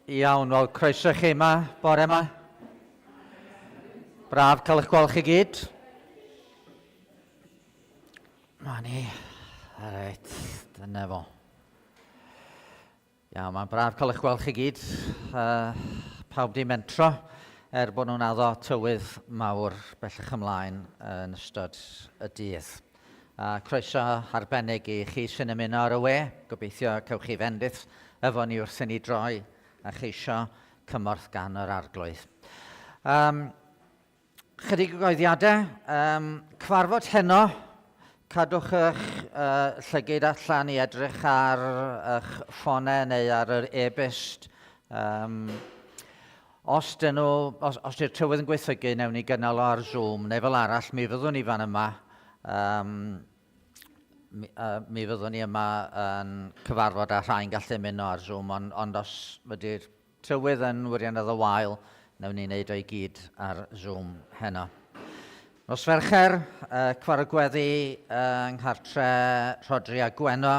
Iawn, wel croeso chi yma bore yma. Braf cael eich gweld chi gyd. Ma ni. Reit, dyna fo. Iawn, mae'n braf cael eich gweld chi gyd. Uh, pawb di mentro, er bod nhw'n addo tywydd mawr bellach ymlaen yn ystod y dydd. A croeso arbennig i chi sy'n ymuno ar y we. Gobeithio cewch chi fendith efo ni wrth i ni droi a cheisio cymorth gan yr arglwydd. Um, Chydig o goeddiadau. Um, cyfarfod heno, cadwch eich uh, llygyd allan i edrych ar eich ffonau neu ar yr e-byst. Um, os dyn nhw, os, os di'r tywydd yn gweithygu, newn ni gynnal o ar Zoom, neu fel arall, mi fyddwn ni fan yma. Um, mi, uh, mi fyddwn ni yma yn cyfarfod â rhai'n gallu ymuno ar Zoom, ond, ond os ydy'r Tywydd yn wirioneddol wael, wnawn ni wneud o i gyd ar Zoom heno. Nos Fercher, uh, cyfarfod gweddi yng nghartre Rhodri a Gwenno,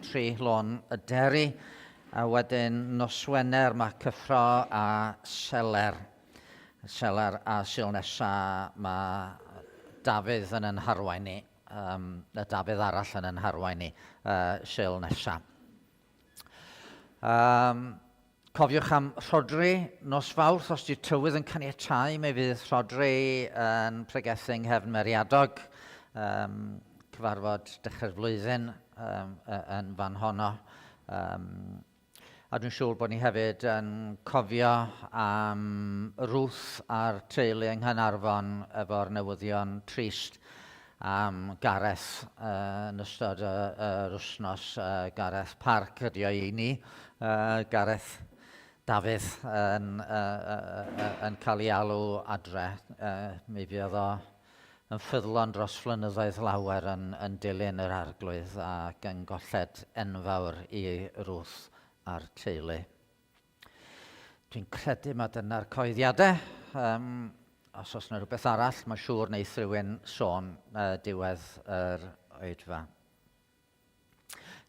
tri lôn y Deri, a wedyn nos Wener mae cyffro a seler. Seler a Sul nesa mae Dafydd yn yn harwain ni, um, y Dafydd arall yn yn harwain ni, uh, Sul nesa. Um, cofiwch am Rhodri nos Fawrth, os di'r tywydd yn caniatáu, mi fydd Rhodri yn pregethu yng Nghefn Meriadog, um, cyfarfod dechrau'r flwyddyn um, yn fan honno. Um, a dwi'n siŵr bod ni hefyd yn cofio am Ruth a'r teulu yng Nghaernarfon efo'r newyddion trist am Gareth yn ystod yr wythnos, Gareth Park ydi o i ni, Gareth Dafydd yn, yn cael ei alw adre. Mi fuodd o yn ffyddlon dros flynyddoedd lawer yn, yn dilyn yr arglwydd ac yn golled enfawr i Ruth a'r teulu. Dwi'n credu mae dyna'r coeddiadau. Um, os oes yna rhywbeth arall, mae'n siŵr wneith rhywun sôn uh, diwedd yr oedfa.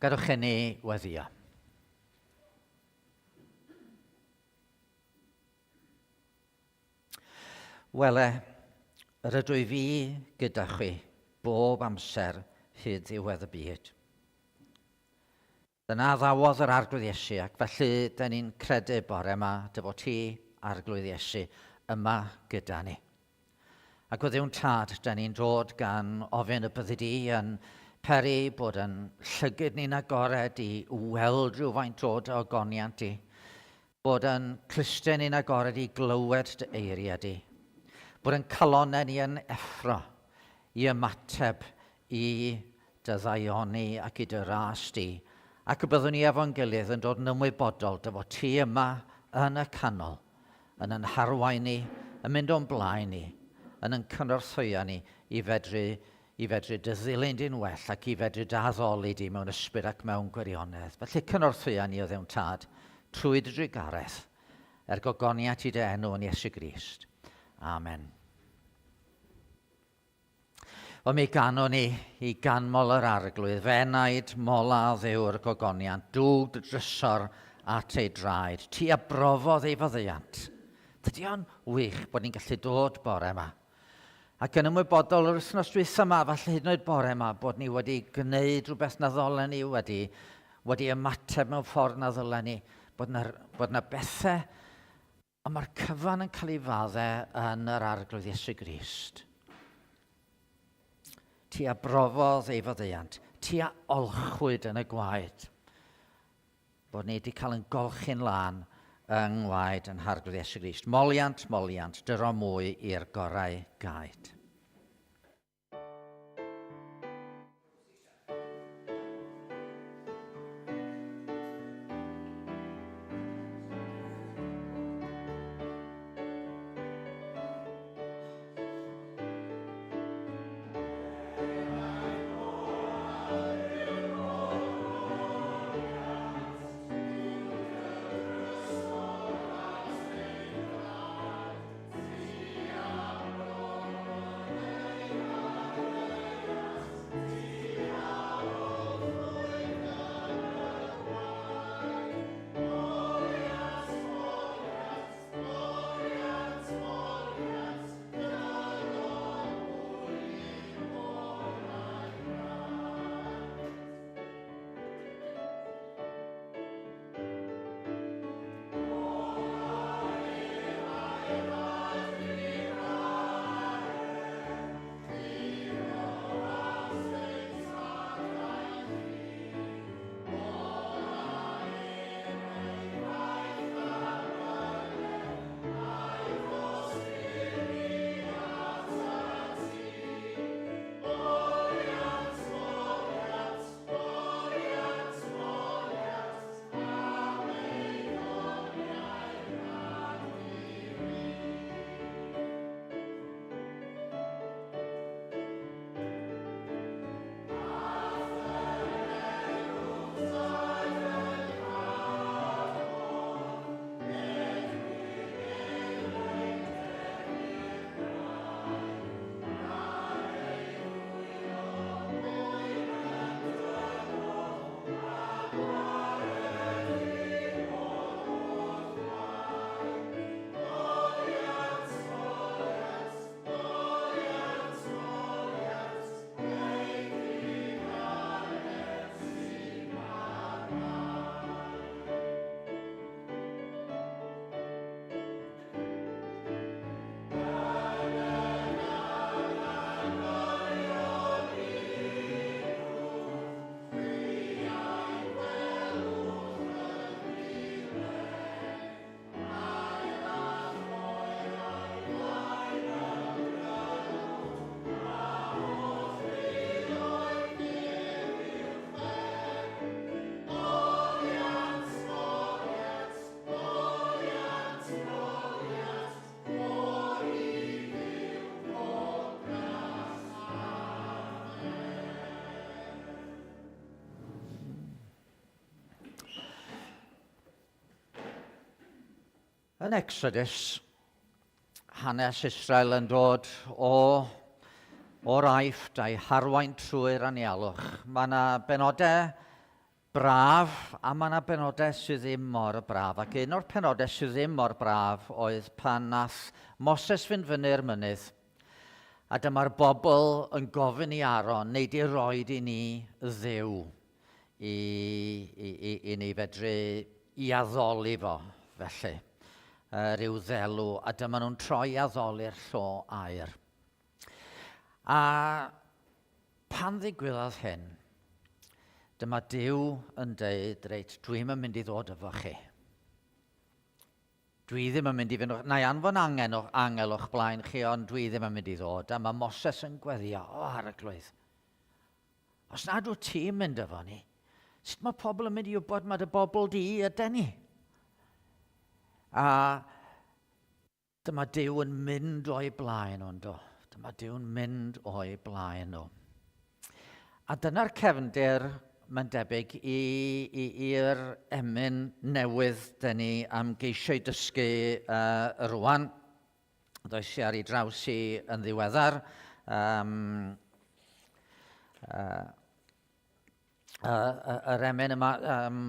Gadwch i ni weddio. Wele, yr ydw i fi gyda chwi bob amser hyd ddiwedd y byd. Dyna addawodd yr Arglwydd Iesu, ac felly dyn ni'n credu bore yma dy fod ti, Arglwydd Iesu, yma gyda ni. Ac o Dduw'n Tad, dyn ni'n dod gan ofyn y byddi di yn peri bod yn llygyd ni'n agored i weld rhywfaint o dy ogoniant di, bod yn clustiau ni'n agored i glywed dy eiriau di, bod yn calonnau ni yn effro i ymateb i dy ddaioni ac i dy ras di, ac y byddwn ni efo'n gilydd yn dod yn ymwybodol dy fod ti yma yn y canol, yn yn harwain ni, yn mynd o'n blaen ni, yn yn cynorthwyo ni i fedru i fedru dy ddilyn di'n well ac i fedru dy addoli di mewn ysbryd ac mewn gwirionedd. Felly cynorthwya ni o Dduw'n Tad trwy dy drugaredd, er gogoniant i dy enw yn Iesu Grist. Amen. Wel, mi ganwn ni i ganmol yr arglwydd, fe enaid mola Dduw'r gogoniant, dwg dy drysor at ei draed, ti a brofodd ei faddeuant. Dydy o'n wych bod ni'n gallu dod bore yma. Ac yn ymwybodol yr wythnos dwytha yma, falle hyd yn oed bore yma, bod ni wedi gwneud rhywbeth na ddylen ni, wedi, wedi ymateb mewn ffordd na ddylen ni, bod na, bod na bethau Ond mae'r cyfan yn cael ei fadde yn yr Arglwydd Iesu Grist. Ti a brofodd ei faddeuant, ti a olchwyd yn y gwaed. Bod ni wedi cael yn golchi'n lân yng ngwaed yn Harglwydd Iesu Grist. Moliant, moliant, dyro mwy i'r gorau gaed. Yn Exodus, hanes Israel yn dod o o'r Aifft a'i harwain trwy'r anialwch. Mae yna benodau braf a mae yna benodau sydd ddim mor braf. Ac un o'r penodau sydd ddim mor braf oedd pan nath Moses fynd fyny'r mynydd a dyma'r bobl yn gofyn i Aaron, neu di roed i ni dduw i, i, i, i ni fedru i addoli fo, felly. Rhyw ddelw, a dyma nhw'n troi addoli'r llo aur. A pan ddigwyddodd hyn, dyma Duw yn deud, reit, dwi'm yn mynd i ddod efo chi. Dwi ddim yn mynd i fynd, na i anfon angen o'ch angel o'ch blaen chi, ond dwi ddim yn mynd i ddod. A mae Moses yn gweddio, o arglwydd, os nad wyt ti'n mynd efo ni, sut mae pobl yn mynd i wybod mae dy bobl di yden ni? A Dyma Duw yn mynd o'i blaen nhw, yndo? Dyma Duw'n mynd o'i blaen nhw. A dyna'r cefndir, mae'n debyg, i'r emyn newydd dyn ni am geisio i dysgu uh, rwan. Does i ar ei draws i yn ddiweddar. Um, uh, uh, yr emyn yma, um,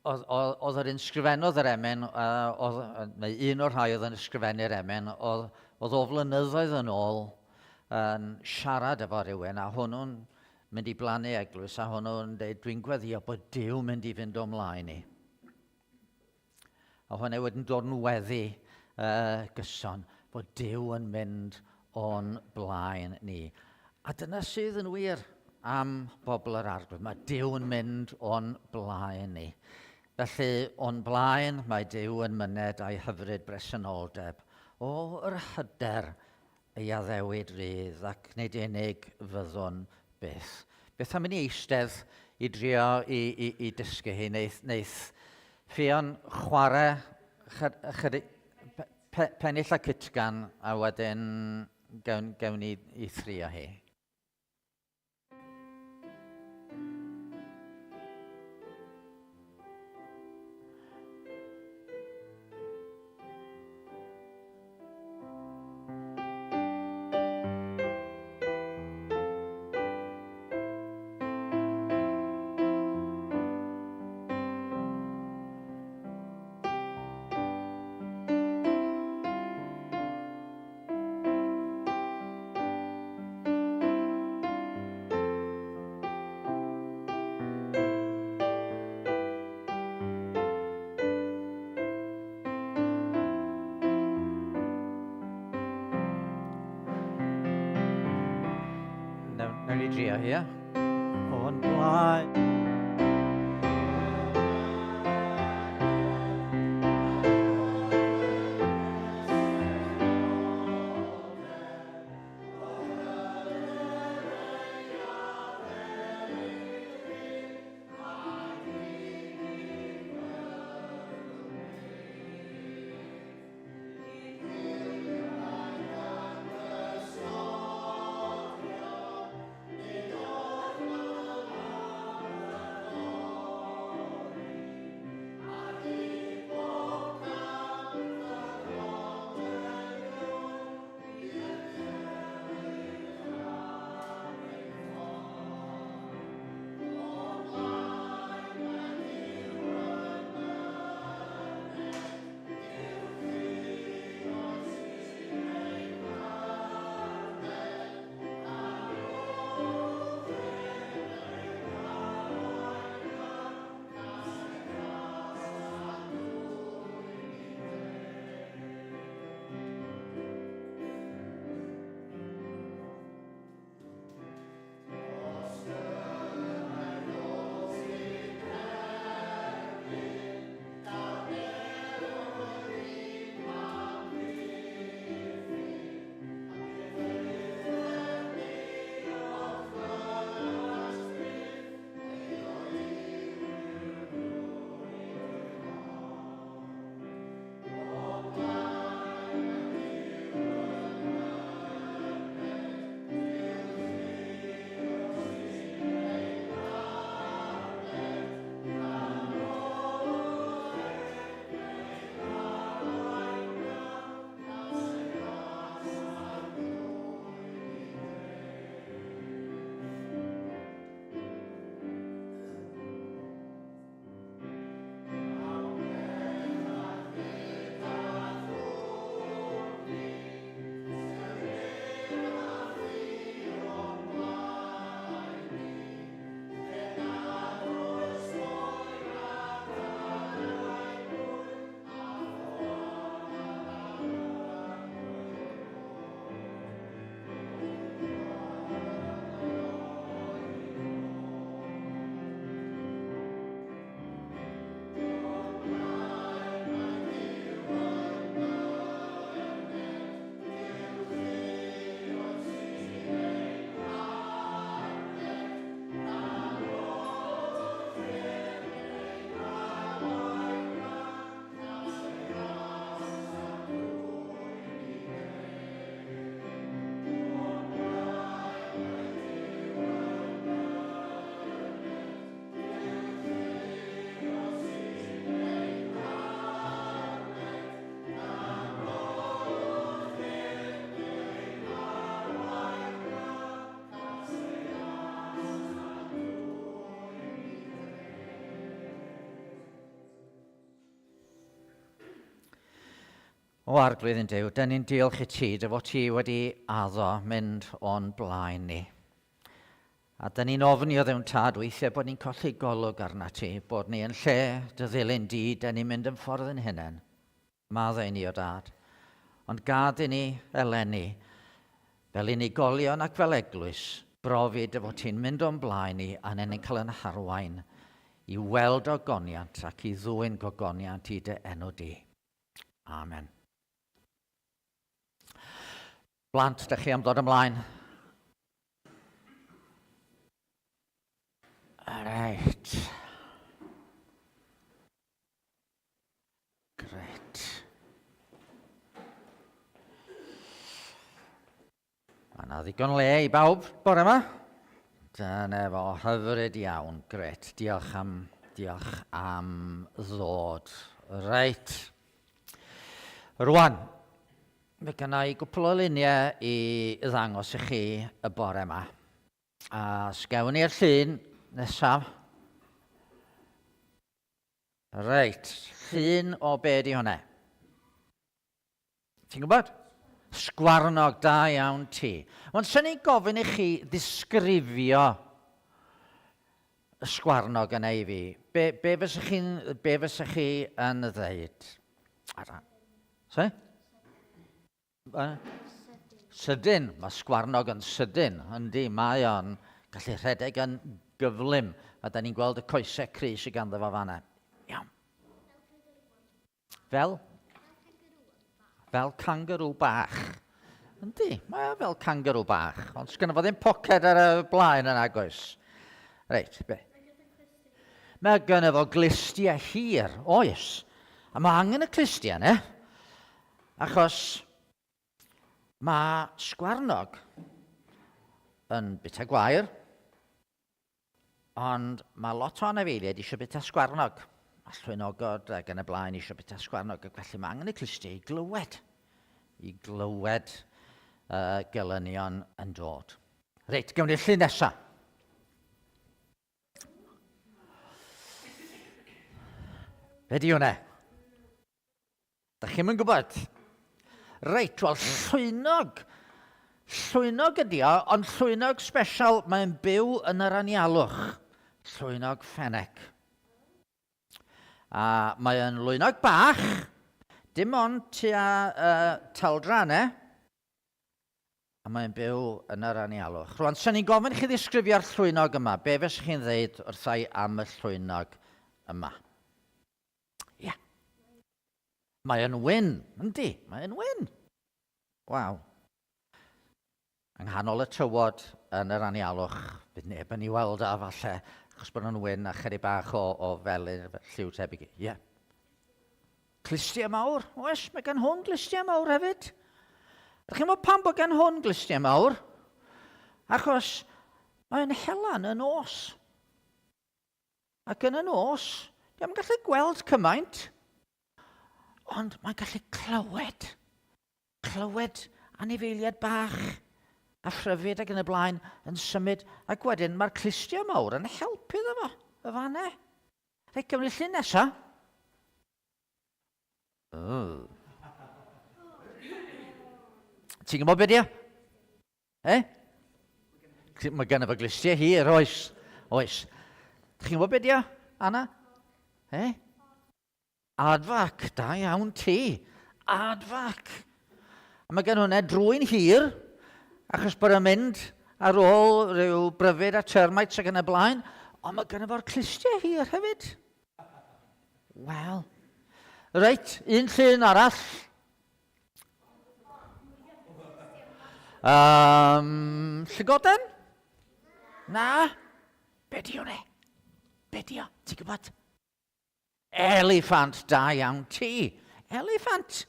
oedd, oedd, oedd yr un sgrifennodd yr emyn, uh, oedd, neu un o'r rhai oedd yn ysgrifennu'r emyn, oedd, oedd o flynyddoedd yn ôl yn siarad efo rhywun, a hwnnw'n mynd i blannu eglwys, a hwnnw'n dweud, dwi'n gweddio bod Duw mynd i fynd o mlaen i. A hwnna wedyn dod yn weddi uh, gyson, bod Duw yn mynd o'n blaen ni. A dyna sydd yn wir am bobl yr arglwydd. Mae Duw yn mynd o'n blaen ni. Felly, o'n blaen mae Duw yn myned a'i hyfryd bresenoldeb. O, yr hyder ei addewid rydd ac nid unig fyddwn byth. Beth am i ni eistedd i drio i, i, i dysgu hi? Neith, neith Ffion chwarae chydig, pe, pennill a cytgan a wedyn gewn, gewn ni i thrio hi. Nawn ni drio hi, ia? O'n blaen. O Arglwydd ein Duw, dyn ni'n diolch i ti dy fod ti wedi addo mynd o'n blaen ni. A dyn ni'n ofni o ddewn tad weithiau bod ni'n colli golwg arna ti, bod ni yn lle dy ddilyn di, dyn ni'n mynd yn ffordd yn hunain. Maddau ni o dad. Ond gad i ni eleni, fel unigolion ac fel eglwys, brofi dy fod ti'n mynd o'n blaen ni a ni'n cael yn harwain i weld ogoniant ac i ddwyn gogoniant i dy enw di. Amen. Blant, da chi am ddod ymlaen? Reit. Gret. Mae yna ddigon le i bawb bore yma. Dyna fo, hyfryd iawn, gret. Diolch am, diolch am ddod. Reit. Rwan, fe gynna i gwpl o luniau i ddangos i chi y bore yma. A sgewn ni'r llun nesaf. Reit, llun o be di hwnna? Ti'n gwybod? Sgwarnog, da iawn ti. Ond sy'n ni'n gofyn i chi ddisgrifio y sgwarnog yna i fi, be, be fysa chi'n be fysa chi yn ddeud? Ara. Sorry? Sydyn. Mae sgwarnog yn sydyn. Yndi, mae o'n gallu rhedeg yn gyflym. A da ni'n gweld y coesau cry sydd ganddo fo fanna. Iawn. Fel? Fel kangaroo bach. Yndi, mae o fel kangaroo bach. Ond sgynno fo ddim poced ar y blaen yna, goes. Reit, be? Mae gynno fo glustiau hir, oes. A mae angen y clustiau yna, achos mae sgwarnog yn bita gwair, Ond mae lot o anifeiliaid eisiau bwyta sgwarnog. Mae llwynogod ac yn y blaen eisiau bwyta sgwarnog, ac felly mae angen y clustiau i glywed, i glywed uh, gelynion yn dod. Reit, gewn ni'r llun nesaf. Be di hwnna? Da chi'm yn gwybod? Reit, wel, llwynog. Llwynog ydi o, ond llwynog special, mae'n byw yn yr anialwch. Llwynog ffenec. A mae o'n lwynog bach, dim ond tua uh, taldra ne? A mae'n byw yn yr anialwch. Rwan, sy'n ni'n gofyn chi ddisgrifio'r llwynog yma. Be fes chi'n ddeud wrthai am y llwynog yma? Ia. Mae yn wyn, yndi, mae yn wyn. Waw. Yng nghanol y tywod yn yr anialwch, bydd neb yn ei weld a falle, achos bod nhw'n wyn a chydig bach o, o felyn, lliw tebyg. Ie. Yeah. Clustiau mawr, oes, mae gan hwn glustiau mawr hefyd. Ydych chi'n meddwl pam bod gan hwn glustiau mawr? Achos mae'n helan y nos. Ac yn y nos, diolch yn gallu gweld cymaint, ond mae'n gallu clywed. Clywed anifeiliaid bach a phryfid ac yn y blaen yn symud, ac wedyn mae'r clustiau mawr yn helpu iddo fo, y fanne. Reit, gawn ni'r llun nesa. Oh. Ti'n gwybod beth di o? Eh? Mae gen fo glustiau hir, oes. Oes. Chi'n gwybod beth di Anna? Eh? Aardvark, da iawn ti. Aardvark. A mae gen hwnna drwy'n hir, achos bod o'n mynd ar ôl rhyw bryfyd a termites ac yn y blaen, ond mae gen fo'r clustiau hir hefyd. Wel. Reit, un llun arall. Um, llygoden? Na? Be di hwnna? Be di o? Ti'n gwybod? Eliffant, da iawn ti. Eliffant.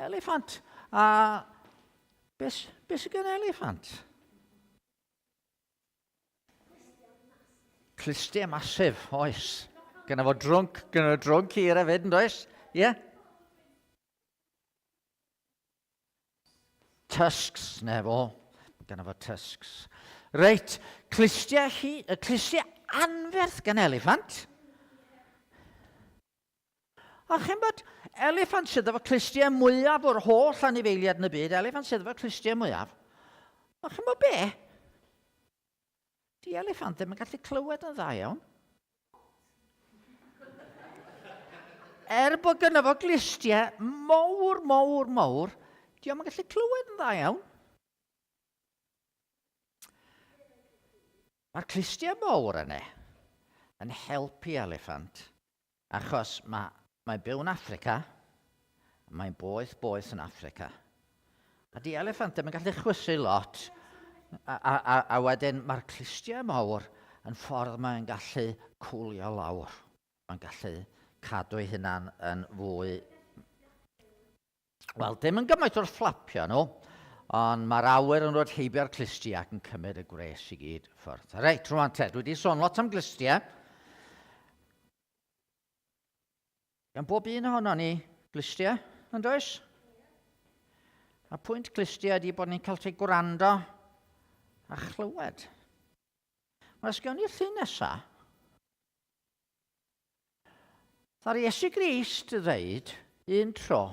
Eliffant. A beth, beth sydd gen eliffant? Clustiau masif, oes. Gyna fo drwnc, gyna fo drwnc hir hefyd, yn does? Ie? Yeah? Tusks, ne fo. Gyna fo tusks. Reit, clustiau, hi, y clustiau anferth gan eliffant. A chi'n bod, eliffant sydd efo clustiau mwyaf o'r holl anifeiliaid yn y byd, eliffant sydd efo clustiau mwyaf. A chi'n bod be? Di eliffant ddim yn gallu clywed yn dda iawn. Er bod gyda fo glustiau mawr, mawr, mawr, di o'm yn gallu clywed yn dda iawn. Mae'r clustiau mawr yna yn helpu eliffant achos mae, mae'n byw yn Affrica, mae'n boeth boeth yn Affrica. A di eliffant ddim yn gallu chwysu lot, a, a, a, a wedyn mae'r clustiau mawr yn ffordd mae'n gallu cwlio lawr. Mae'n gallu cadw ei hunan yn fwy Wel, dim yn gymaint o'r fflapio nhw, ond mae'r awyr yn rhoi heibio'r clustiau ac yn cymryd y gwres i gyd ffwrdd. Reit, rwan te, dwi wedi sôn lot am glustiau. Gan bob un ohono ni glustiau, yn does? A pwynt clustiau ydy bod ni'n cael lle gwrando a chlywed. Wel, os gawn ni'r llun nesaf, Ddaru Iesu Grist ddeud un tro,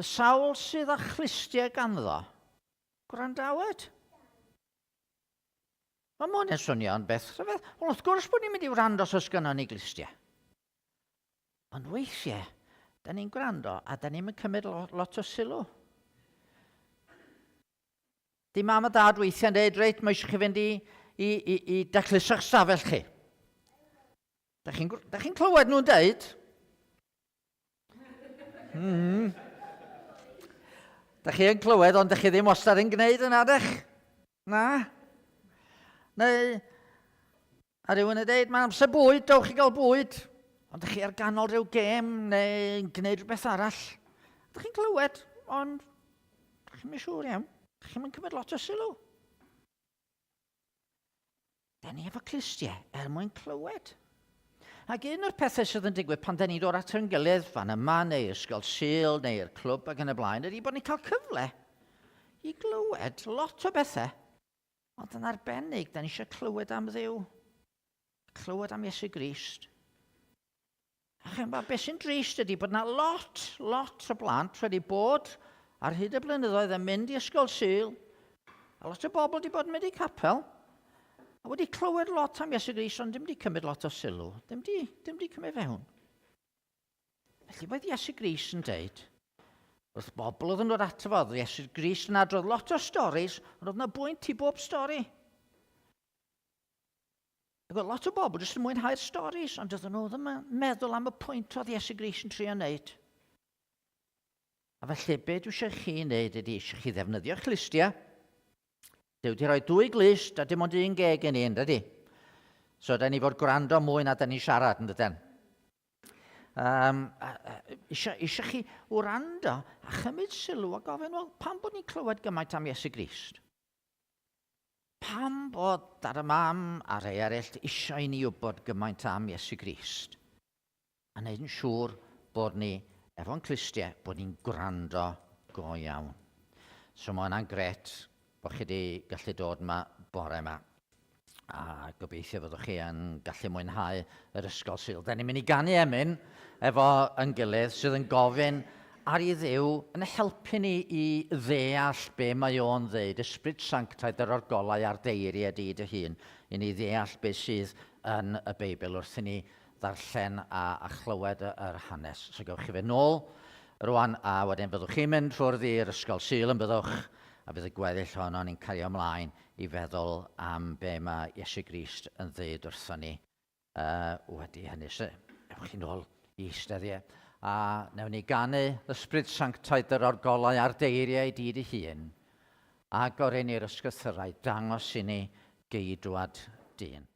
Y sawl sydd â chlustiau ganddo, gwrandawed. Mae mwyn yn swnio'n beth rhyfedd. Wel, wrth gwrs bod ni'n mynd i wrando os oes gynnon ni glustiau. Ond weithiau, da ni'n gwrando a da ni'n cymryd lot o sylw. Di mam a dad weithiau'n dweud, reit, mae eisiau chi fynd i, i, i, i dacluso'ch stafell chi. Da chi'n chi clywed nhw'n deud? Da chi yn clywed, ond da chi ddim wastad yn gwneud yna, dech? Na? Neu, a rhywun yn dweud, mae'n amser bwyd, dewch i gael bwyd. Ond ydych chi ar ganol rhyw gêm neu'n gwneud rhywbeth arall. Ydych chi'n clywed, ond ydych chi'n mynd siŵr iawn. Ydych chi'n mynd cymryd lot o sylw. Da ni efo clustiau er mwyn clywed. Ac un o'r pethau sydd yn digwydd pan da ni'n dod at yn gilydd fan yma neu ysgol Sul neu'r clwb ac yn y blaen ydy bod ni'n cael cyfle i glywed lot o bethau. Ond yn arbennig, da ni eisiau clywed am Dduw. Clywed am Iesu Grist. A chi'n gwybod, beth sy'n drist ydy bod yna lot, lot o blant wedi bod ar hyd y blynyddoedd yn mynd i ysgol Sul, a lot o bobl wedi bod yn mynd i capel, a wedi clywed lot am Iesu Grist, ond dim wedi cymryd lot o sylw, dim wedi, dim wedi cymryd fewn. Felly roedd Iesu Grist yn deud, wrth bobl oedd yn dod ato fo, oedd Iesu Grist yn adrodd lot o storis, ond oedd yna bwynt i bob stori. Ac oedd lot o bobl jyst yn mwynhau'r storis, ond doedden nhw ddim yn meddwl am y pwynt oedd Iesu Grist yn trio wneud. A felly, be dwi eisiau chi wneud ydy eisiau chi ddefnyddio'ch clustiau. Duw wedi rhoi dwy glust a dim ond un geg i ni, yn dydy? So, da ni fod gwrando mwy na da ni'n siarad, yn dydyn? Um, eisiau, eisiau chi wrando a chymryd sylw a gofyn, wel, pam bod ni'n clywed gymaint am Iesu Grist? Pam bod dad a mam a rhai eraill eisiau i ni wybod gymaint am Iesu Grist? A wneud yn siŵr bod ni, efo'n clustiau, bod ni'n gwrando go iawn. So mae hwnna'n gret bod chi wedi gallu dod yma bore yma. A gobeithio fyddwch chi yn gallu mwynhau yr ysgol Sul. Da ni'n mynd i ganu emyn efo yn gilydd sydd yn gofyn ar i Dduw yn helpu ni i ddeall be mae o'n ddeud, Ysbryd Sanctaidd yr orgolau a'r deiriau di dy hun, i ni ddeall be sydd yn y Beibl wrth i ni ddarllen a, a chlywed yr hanes. So gewch chi fynd nôl rwan a wedyn fyddwch chi'n mynd ffwrdd i'r ysgol Sul yn byddwch a bydd y gweddill ohono ni'n cario ymlaen i feddwl am be mae Iesu Grist yn ddeud wrthon ni uh, wedi hynny. So, ewch chi nôl i eistedd, ie. A newn ni ganu Ysbryd Sanctaidd yr orgolau a'r deiriau di dy hun. Agor i ni'r ysgythyrau, dangos i ni geidwad dyn.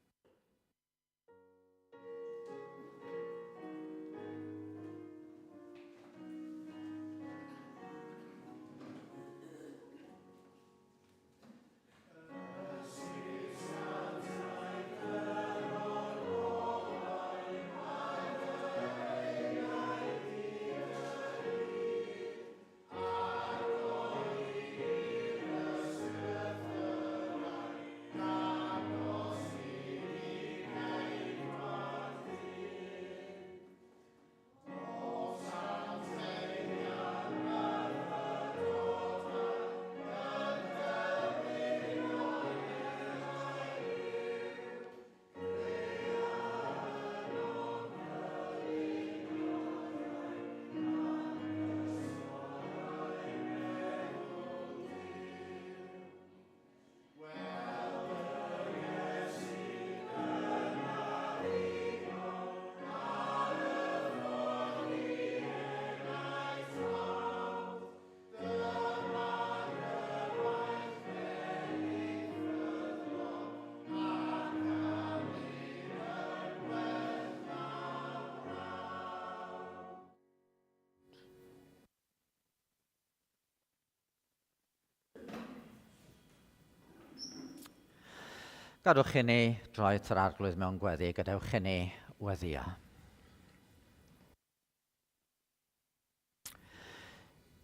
Gadwch i ni droi at yr Arglwydd mewn gweddi, gadewch i ni weddio.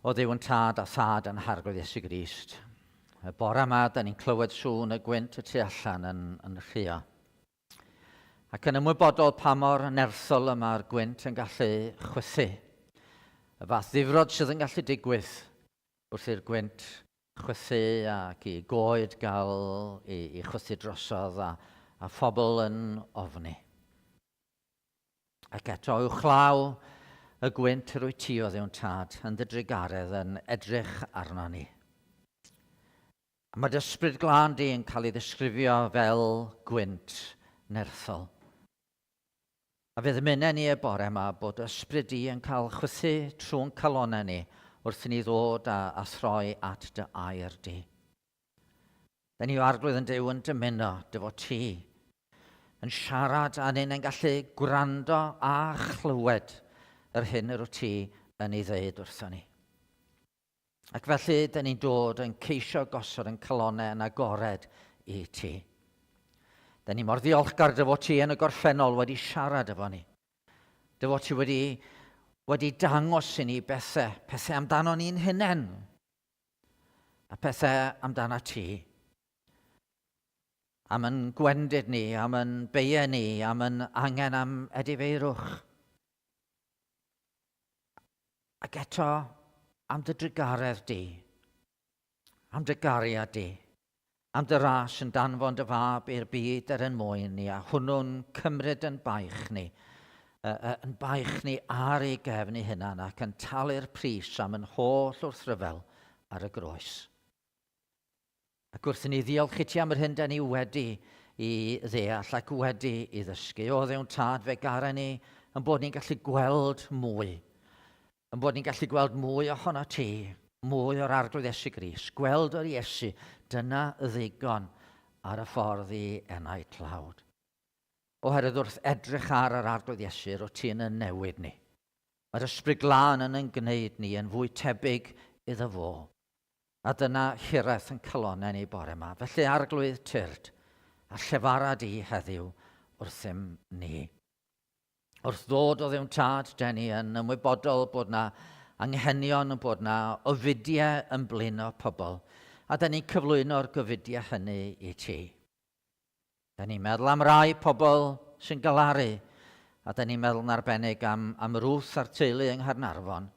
O Dduw yn Tad a Thad yn Harglwydd Iesu Grist, y bore yma, da ni'n clywed sŵn y gwynt y tu allan yn, yn rhuo. Ac yn ymwybodol pa mor nerthol y mae'r gwynt yn gallu chwythu. Y fath ddifrod sydd yn gallu digwydd wrth i'r gwynt chwythu ac i goed gael i, i chwythu drosodd a, a phobl yn ofni. Ac eto uwchlaw y gwynt yr wyt ti o Dduw'n Tad yn dy drugaredd yn edrych arno ni. A mae dy ysbryd glân di yn cael ei ddisgrifio fel gwynt nerthol. A fe ddymunen ni y bore yma bod ysbryd di yn cael chwythu trwy'n calonau ni wrth i ni ddod a, a throi at dy air di. Da ni o Arglwydd yn Duw yn dymuno dy fod ti yn siarad a ni'n yn gallu gwrando a chlywed yr hyn yr wyt ti yn ei ddeud wrthon ni. Ac felly, dyn ni'n dod yn ceisio gosod yn calonau yn agored i ti. Dyn ni mor ddiolchgar dy fod ti yn y gorffennol wedi siarad efo ni. Dy fod ti wedi, wedi dangos i ni bethau, pethau amdano ni'n hunain, a pethau amdano ti. Am yn gwendid ni, am yn beiau ni, am yn angen am edifeirwch. Ac eto, am dy drugaredd di, am dy gariad di, am dy ras yn danfon dy fab i'r byd er yn mwyn ni, a hwnnw'n cymryd yn baich ni, yn baich ni ar ei gefn ei hunan ac yn talu'r pris am yn holl wrthryfel ar y groes. Ac wrth i ni ddiolch i ti am yr hyn da ni wedi i ddeall ac wedi i ddysgu, o Dduw'n Tad, fe garen ni yn bod ni'n gallu gweld mwy, yn bod ni'n gallu gweld mwy ohono ti, mwy o'r Arglwydd Iesu Grist, gweld yr Iesu, dyna ddigon ar y ffordd i enau tlawd. Oherwydd wrth edrych ar yr Arglwydd Iesu, rwyt ti'n yn newid ni. Mae'r Ysbryd Glân yn yn gwneud ni yn fwy tebyg iddo fo. A dyna hiraeth yn calonnau ni bore yma. Felly, Arglwydd, tyrd, a llefara di heddiw wrthym ni. Wrth ddod o Dduw'n Tad, den ni yn ymwybodol bod na anghenion, bod na ofidiau yn blino pobl, a den ni'n cyflwyno'r gofidiau hynny i ti. Da ni'n meddwl am rai pobl sy'n galaru, a da ni'n meddwl yn arbennig am, am Ruth a'r teulu yng Nghaernarfon,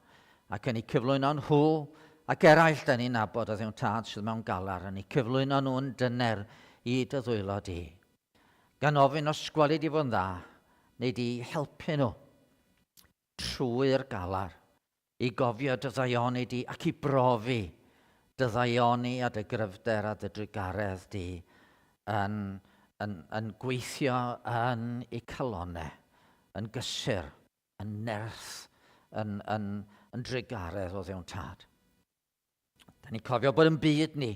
ac yn eu cyflwyno nhw ac eraill da ni'n nabod o ddiwn tad sydd mewn galar, yn eu cyflwyno nhw'n dyner i dy ddwylo di. Gan ofyn os gweli di fod yn dda, neu di helpu nhw trwy'r galar. I gofio dy ddaioni di ac i brofi dy ddaioni a dy gryfder a dy drugaredd di yn, yn, yn gweithio yn eu calonau, yn gysur, yn nerth, yn, yn, yn drugaredd o ddewn tad. Da ni'n cofio bod yn byd ni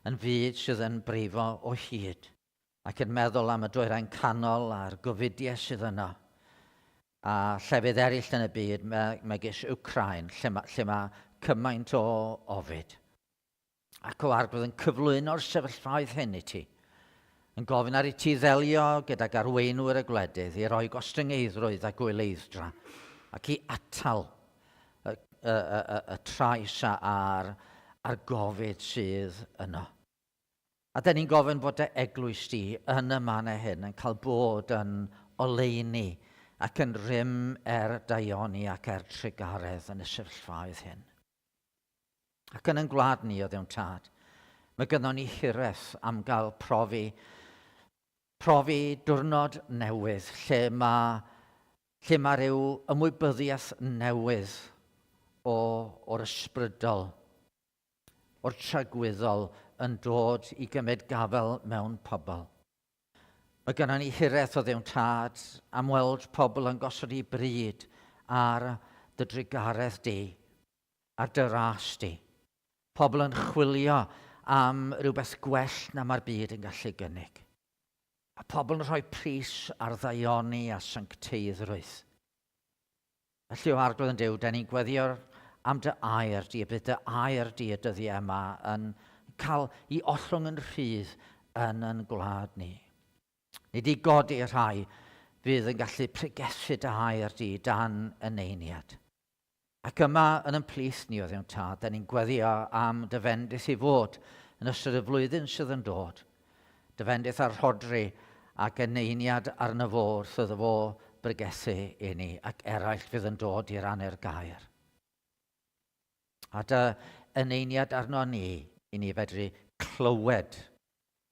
yn fyd sydd yn brifo o hyd ac yn meddwl am y dwyrain canol a'r gofidiau sydd yno, a llefydd eraill yn y byd, megis Wcráin, lle mae, lle mae cymaint o ofid. Ac o Arglwydd yn cyflwyno'r sefyllfaoedd hyn i ti, yn gofyn ar i ti ddelio gydag arweinwyr y gwledydd i roi gostyngeiddrwydd a gwyleidd-dra, ac i atal y, y, y, y, y trais a'r, a'r gofid sydd yno. A dan ni'n gofyn bod dy eglwys di yn y mannau hyn yn cael bod yn oleuni ac yn rym er daioni ac er trugaredd yn y sefyllfaoedd hyn. Ac yn ein gwlad ni, o Dduw'n Tad, mae gynnon ni hiraeth am gael profi, profi diwrnod newydd lle mae, lle mae rhyw ymwybyddiaeth newydd o, o'r ysbrydol o'r tragwyddol yn dod i gymryd gafael mewn pobl. Mae gennym ni hiraeth o Dduw'n Tad am weld pobl yn gosod eu bryd ar dy drugaredd di, ar dy ras di. Pobl yn chwilio am rywbeth gwell na mae'r byd yn gallu gynnig. A pobl yn rhoi pris ar ddaioni a sancteiddrwydd. Felly, o Arglwydd yn Duw, da ni'n gweddio am dy air di, y bydd dy air di y dyddiau yma yn cael i ollwng yn rhydd yn yn gwlad ni. Nid i godi rhai fydd yn gallu pregethu dy air di dan eneiniad. Ac yma yn yn plith ni o Dduw Tad, da ni'n gweddio am dy fendith i fod yn ystod y flwyddyn sydd yn dod. Dy fendith ar Rhodri ac eneiniad arno fo wrth iddo fo bregethu i ni ac eraill fydd yn dod i rannu'r gair. A dy eneiniad arno ni i ni fedru clywed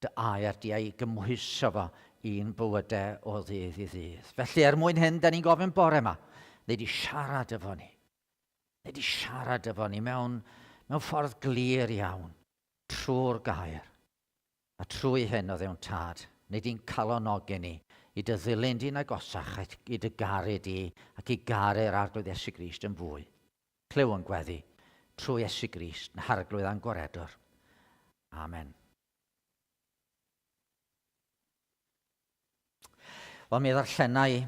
dy air di a'i gymhwyso fo i'n bywydau o ddydd i ddydd. Felly er mwyn hyn, da ni'n gofyn bore yma, neu di siarad efo ni. Neu di siarad efo ni mewn, mewn ffordd glir iawn, trwy'r gair. A trwy hyn, o Dduw'n Tad, neu di'n calonogi ni i dy ddilyn di'n agosach ac i dy garu di ac i garu'r Arglwydd Iesu Grist yn fwy. Clyw yn gweddi, trwy Iesu Grist, yn Harglwydd a'n Gwaredwr. Amen. Wel, mi ddarllenai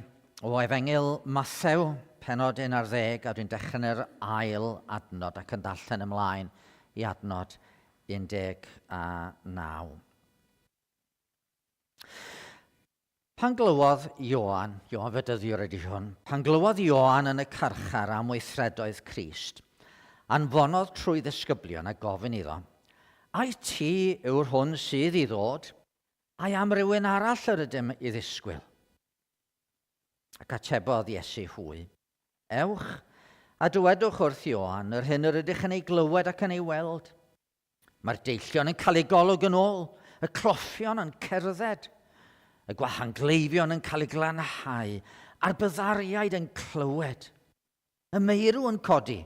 o Efengyl Mathew, penod 11, a dwi'n dechrau yn yr ail adnod ac yn darllen ymlaen i adnod 19. Pan glywodd Ioan, Ioan Fedyddiwr ydy hwn, pan glywodd Ioan yn y carchar am weithredoedd Crist, anfonodd trwy ddisgyblion a gofyn iddo, Ai ti yw'r hwn sydd i ddod, ai am rywun arall yr ydym i ddisgwyl? Ac atebodd Iesu hwy, Ewch, a dywedwch wrth Ioan yr hyn yr ydych yn ei glywed ac yn ei weld. Mae'r deillion yn cael eu golwg yn ôl, y cloffion yn cerdded, y gwahangleifion yn cael eu glanhau, a'r byddariaid yn clywed, y meirw yn codi,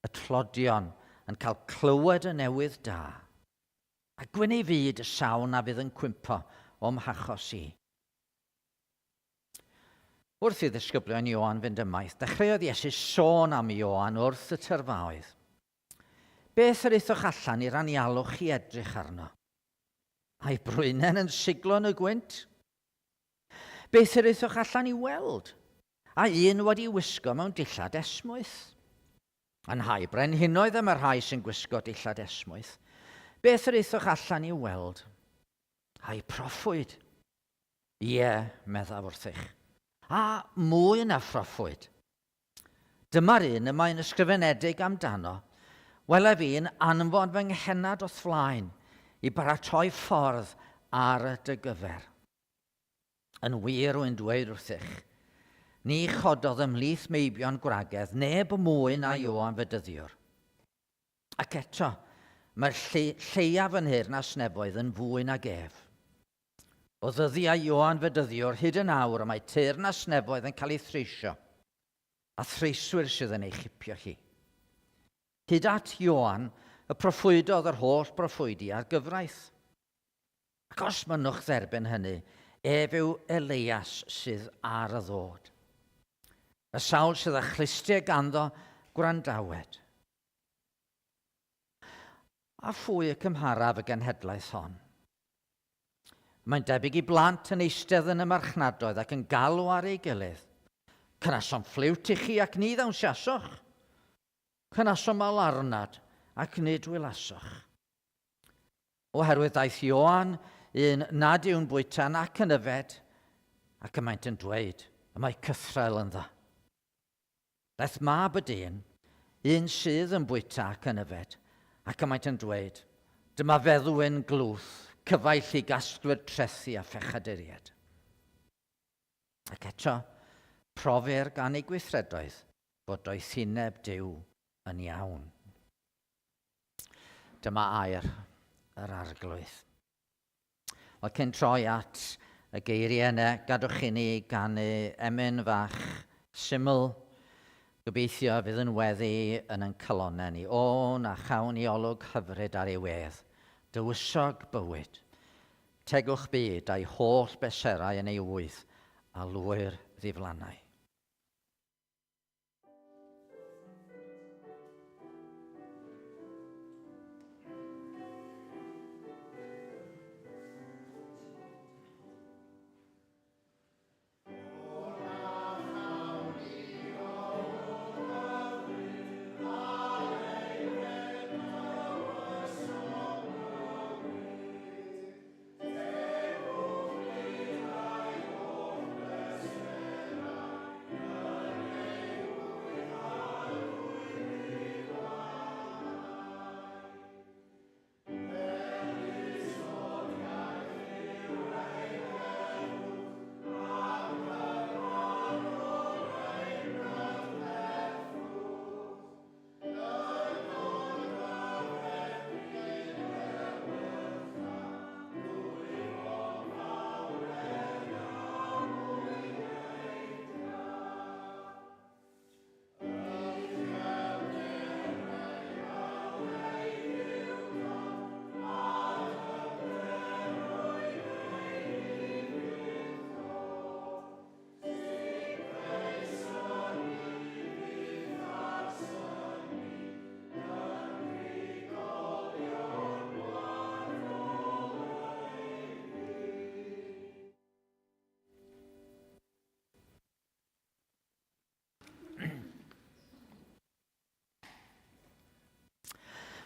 y tlodion yn cael clywed y newydd da, a gwyn ei fyd y sawl na fydd yn cwympo o'm hachos i. Wrth i ddisgyblion Ioan fynd ymaith, dechreuodd Iesu sôn am Ioan wrth y tyrfaoedd. Beth yr aethoch allan i'r anialwch i edrych arno? Ai brwynen yn siglo yn y gwynt? Beth yr aethoch allan i weld? A un wedi wisgo mewn dillad esmwyth? Yn nhai brenhinoedd y mae'r rhai sy'n gwisgo dillad esmwyth. Beth yr aethoch allan i weld? Ai proffwyd? Ie, meddaf wrthych. A mwy na phroffwyd. Dyma'r un y mae'n ysgrifenedig amdano, Wele fi'n anfon fy nghennad o'th flaen i baratoi ffordd ar dy gyfer. Yn wir, rwy'n dweud wrthych, ni chododd ymhlith meibion gwragedd neb mwy na Ioan Fedyddiwr. Ac eto, mae'r lle, lleiaf yn nheyrnas nefoedd yn fwy nag ef. O ddyddiau Ioan Fedyddiwr hyd yn awr y mae teyrnas nefoedd yn cael ei threisio, a threiswyr sydd yn ei chipio hi. Hyd at Ioan y proffwydodd yr holl broffwydi a'r gyfraith. Ac os mynnwch dderbyn hynny, ef yw Eleias sydd ar y ddod. Y sawl sydd â chlustiau ganddo, gwrandawed. A phwy y cymharaf y genhedlaeth hon? Mae'n debyg i blant yn eistedd yn y marchnadoedd ac yn galw ar ei gilydd. Cynasom ffliwt i chi ac ni ddawnsiasoch. Cynasom alarnad ac nid wylasoch. Oherwydd daeth Ioan, un nad yw'n bwyta nac yn yfed, ac y maent yn dweud, y mae cythraul ynddo. Daeth mab y dyn, un sydd yn bwyta ac yn yfed, ac y maent yn dweud, Dyma feddwyn glwth, cyfaill i gasglwyr trethi a phechaduriaid. Ac eto, profir gan eu gweithredoedd fod doethineb Duw yn iawn. Dyma air yr Arglwydd. Wel, cyn troi at y geiriau yna, gadwch i ni ganu emyn fach syml. Gobeithio fydd yn weddi yn ein calonnau ni. O, na chawn i olwg hyfryd ar ei wedd, dywysog bywyd. Tegwch byd a'i holl beserau yn ei wydd, a lwyr ddiflannau.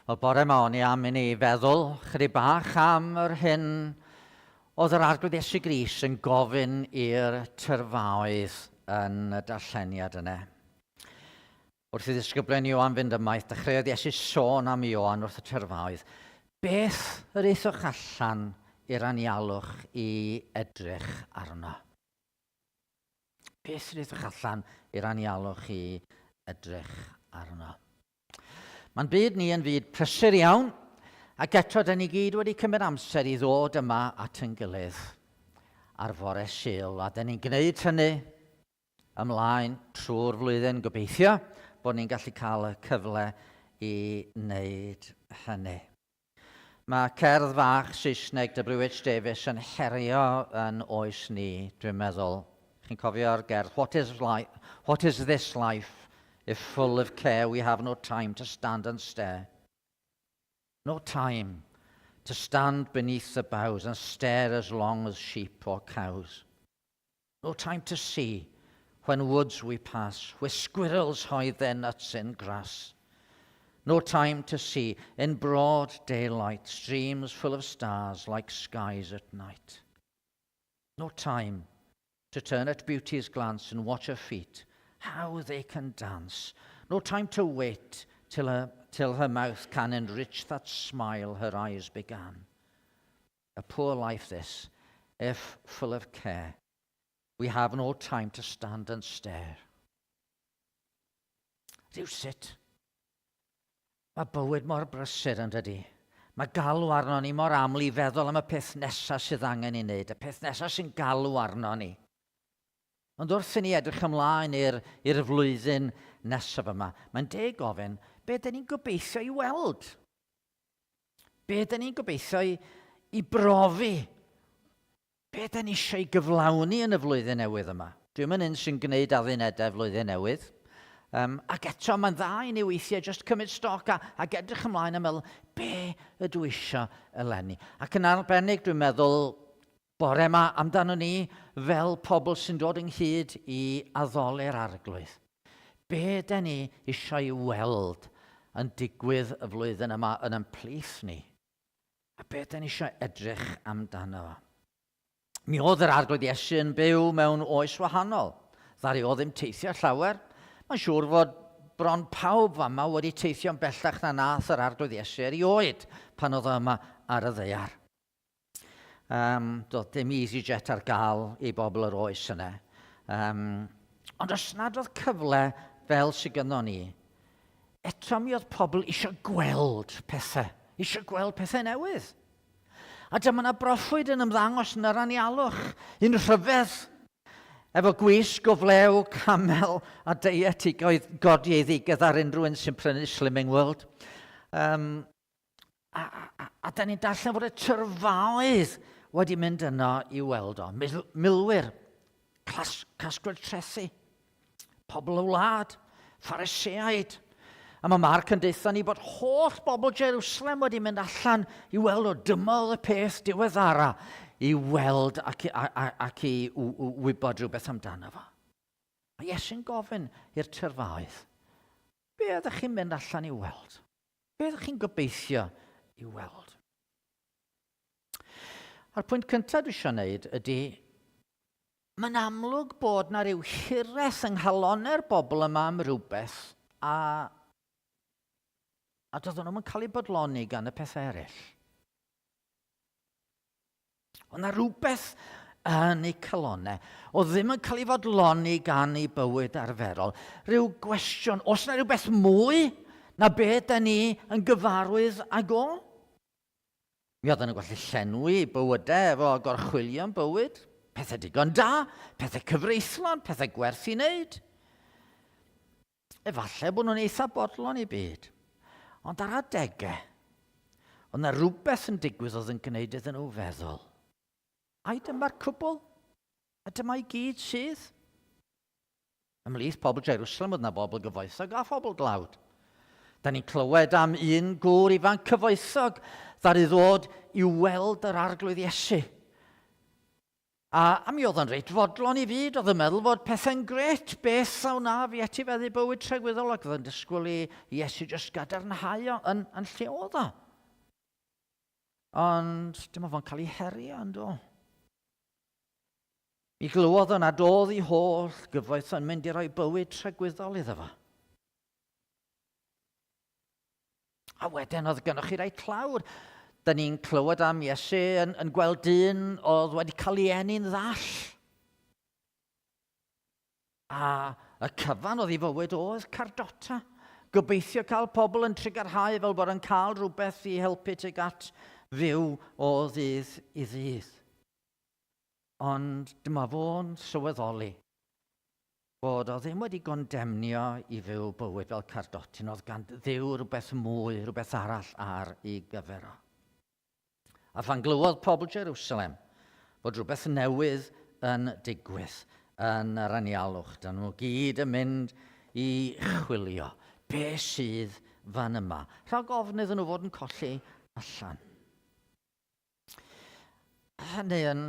Wel, bore yma o'n i am i ni feddwl chydig bach am yr hyn oedd yr Arglwydd Iesu Grist yn gofyn i'r tyrfaoedd yn y darlleniad yna. Wrth i ddisgyblion Ioan fynd ymaith, dechreuodd Iesu sôn am Ioan wrth y tyrfaoedd. Beth yr aethoch allan i'r anialwch i edrych arno? Beth sy'n edrych allan i'r anialwch i edrych arno? Mae'n byd ni yn fyd prysur iawn, ac eto da ni gyd wedi cymryd amser i ddod yma at yn gilydd ar fore Sul, a da ni'n gwneud hynny ymlaen trwy'r flwyddyn gobeithio bod ni'n gallu cael y cyfle i wneud hynny. Mae cerdd fach Saesneg WH Davies yn herio yn oes ni, dwi'n meddwl. Chi'n cofio'r gerdd, What is, life, what is this life if full of care we have no time to stand and stare? No time to stand beneath the boughs and stare as long as sheep or cows. No time to see when woods we pass, where squirrels hide their nuts in grass. No time to see in broad daylight streams full of stars like skies at night. No time to turn at beauty's glance and watch her feet, how they can dance. No time to wait till her, till her mouth can enrich that smile her eyes began. A poor life this, if full of care. We have no time to stand and stare. Rhywsut, mae bywyd mor brysur yn dydy. Mae galw arno ni mor aml i feddwl am y peth nesaf sydd angen ei wneud, y peth nesaf sy'n galw arno ni. Ond wrth i ni edrych ymlaen i'r, i'r flwyddyn nesaf yma, mae'n deg gofyn, be dyn ni'n gobeithio i weld? Be dyn ni'n gobeithio i, i brofi? Be dyn ni eisiau i gyflawni yn y flwyddyn newydd yma? Dwi'n mynd un sy'n gwneud addunedau flwyddyn newydd. Um, ac eto, mae'n dda i ni weithiau just cymryd stoc a, ac edrych ymlaen a meddwl, be ydw i eisiau eleni? Ac yn arbennig, dwi'n meddwl, bore yma amdano ni fel pobl sy'n dod ynghyd i addoli'r arglwydd. Be dyn ni eisiau i weld yn digwydd y flwyddyn yma yn ein plith ni? A be dyn ni eisiau edrych amdano fo? Mi oedd yr Arglwydd Iesu yn byw mewn oes wahanol. Ddaru o ddim teithio llawer. Mae'n siŵr fod bron pawb fama wedi teithio'n bellach na nath yr Arglwydd Iesu erioed pan oedd o yma ar y ddaear. Um, doedd dim EasyJet ar gael i bobl yr oes yna. Um, ond os nad oedd cyfle fel sydd gynnon ni, eto mi oedd pobl eisiau gweld pethau, eisiau gweld pethau newydd. A dyma yna broffwyd yn ymddangos yn yr anialwch, un rhyfedd, efo gwisg o flew, camel a deiet i godi ei ddigedd ar unrhyw un sy'n prynu Slimming World. Um, A, a, a da ni'n darllen fod y tyrfaoedd wedi mynd yno i weld o. Mil, milwyr, clas, casglwyr trethi, pobl y wlad, Phariseaid. A mae Mark yn deutha ni bod holl bobl Jerusalem wedi mynd allan i weld o. Dyma oedd y peth diweddara i weld ac, a, a, ac i wybod rhywbeth amdano fo. Mae Iesu'n gofyn i'r tyrfaoedd, be ydych chi'n mynd allan i weld? Be ydych chi'n gobeithio i weld? A'r pwynt cyntaf dwi eisiau gwneud ydy, mae'n amlwg bod na ryw hiraeth yng nghalonau'r bobl yma am rhywbeth a, a doedden nhw'n cael eu bodloni gan y pethau eraill. Oedd na rhywbeth yn eu calonau oedd ddim yn cael ei fodloni gan ei bywyd arferol. Rhyw gwestiwn, oes na rhywbeth mwy na be da ni yn gyfarwydd ag o? Mi oedden nhw'n gallu llenwi bywydau efo gorchwylion bywyd, pethau digon da, pethau cyfreithlon, pethau gwerth i wneud. Efallai bod nhw'n eitha bodlon i byd. Ond ar adegau, oedd yna rhywbeth yn digwydd oedd yn gwneud iddyn nhw feddwl. Ai dyma'r cwbl? A dyma i gyd sydd? Ymhlith pobl Jerusalem oedd yna bobl gyfoethog a phobl dlawd. Da ni'n clywed am un gŵr ifanc cyfoethog ddaru ddod i weld yr arglwydd Iesu. A, a mi oedd o'n reit fodlon i fyd, oedd yn meddwl fod pethau'n gret, beth a wna fi etifeddu bywyd tragwyddol, ac oedd yn disgwyl i Iesu jyst gadarnhau o yn, yn lle oedd o. Ond dyma fo'n cael ei herio, yn do. Mi glywodd o nad oedd ei holl gyfoeth yn mynd i roi bywyd tragwyddol iddo fo. A wedyn oedd gennych chi rai tlawr. Da ni'n clywed am Iesu yn, yn gweld dyn oedd wedi cael ei eni'n ddall. A y cyfan oedd ei fywyd oedd cardota. Gobeithio cael pobl yn trugarhau fel bod yn cael rhywbeth i helpu tuag at fyw o ddydd i ddydd. Ond dyma fo'n sylweddoli bod o ddim wedi gondemnio i fyw bywyd fel cardotyn, oedd gan Dduw rhywbeth mwy, rhywbeth arall ar ei gyfer o. A phan glywodd pobl Jerusalem bod rhywbeth newydd yn digwydd yn yr anialwch, dyn nhw gyd yn mynd i chwilio be sydd fan yma, rhag ofn iddyn nhw fod yn colli allan. Hynny yn...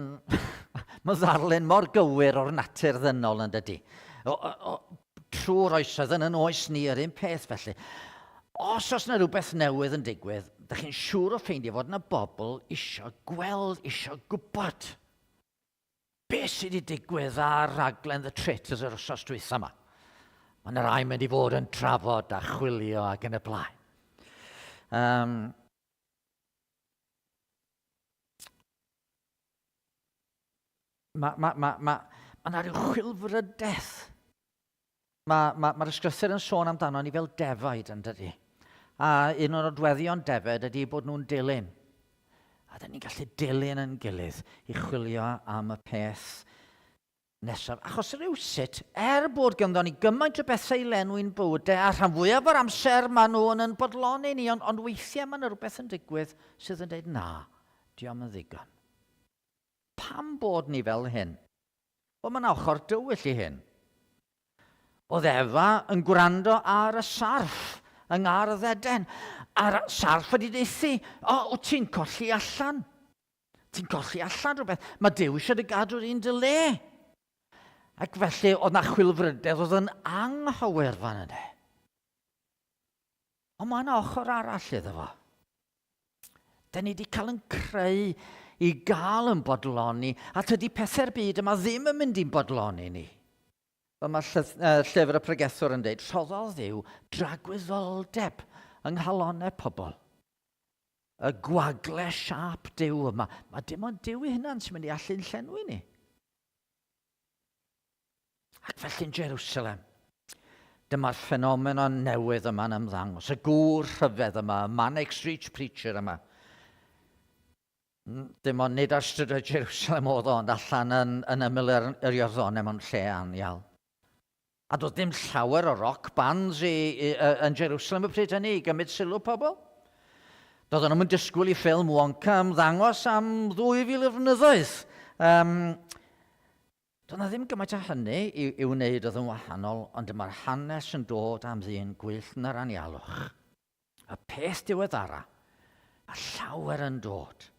Mae ddarlun mor gywir o'r natur ddynol yn dydy. O, o, o, trwy'r oesoedd yn yn oes ni yr un peth felly. Os oes yna rhywbeth newydd yn digwydd, da chi'n siŵr o ffeindio fod yna bobl isio gweld, isio gwybod. Be sydd wedi digwydd ar raglen The Traitors yr wythnos dwytha yma? Mae yna rai mynd i fod yn trafod a chwilio ac yn y blaen. Um, Mae ma, ma, ma, ma 'na rhyw chwilfrydedd. Mae'r ma, ma ysgrythur yn sôn amdano ni fel defaid yn dydy. A un o'r nodweddion defaid ydy bod nhw'n dilyn. A dyn ni'n gallu dilyn yn gilydd i chwilio am y peth nesaf. Achos rywsut, er bod ganddo ni gymaint o bethau i lenwi'n bywydau, a rhan fwyaf o'r amser maen nhw yn yn bodloni ni, ond, ond weithiau mae yna rhywbeth yn digwydd sydd yn dweud na, diom yn ddigon. Pam bod ni fel hyn? Wel, mae yna ochr dywyll i hyn. Oedd Efa yn gwrando ar y sarff yng Ngardd Eden, a'r sarff wedi deithi, o, wyt ti'n colli allan. Ti'n colli allan rhywbeth. Mae Duw eisiau dy gadw'r un dy le. Ac felly oedd na chwilfrydedd oedd yn anghywir fan yna. Ond mae yna ochr arall iddo fo. Da ni wedi cael yn creu i gael yn bodloni, a tydi pethau'r byd yma ddim yn mynd i'n bodloni ni. Fel mae llyfr y pregethwr yn dweud, rhoddodd Dduw dragwyddoldeb yng nghalonau pobl. Y gwagle siâp Duw yma. Mae dim ond Duw ei hunan sy'n mynd i allu'n llenwi ni. Ac felly'n Jerusalem, dyma'r ffenomenon newydd yma'n ymddangos, y gŵr rhyfedd yma, y Manic Street Preacher yma. Dim ond nid ar strydoedd Jerusalem oedd o, ond allan yn, yn ymyl yr, yr Iorddonen mewn lle anial. A doedd dim llawer o rock bands i, i, yn Jerusalem y pryd hynny i gymryd sylw pobl. Doedden nhw'n disgwyl i ffilm Wonka ymddangos am 2,000 o flynyddoedd. Um, doedd yna ddim gymaint o hynny i, i wneud oedd yn wahanol, ond dyma'r hanes yn dod am ddyn gwyllt yn yr anialwch. Y peth diweddara, a llawer yn dod.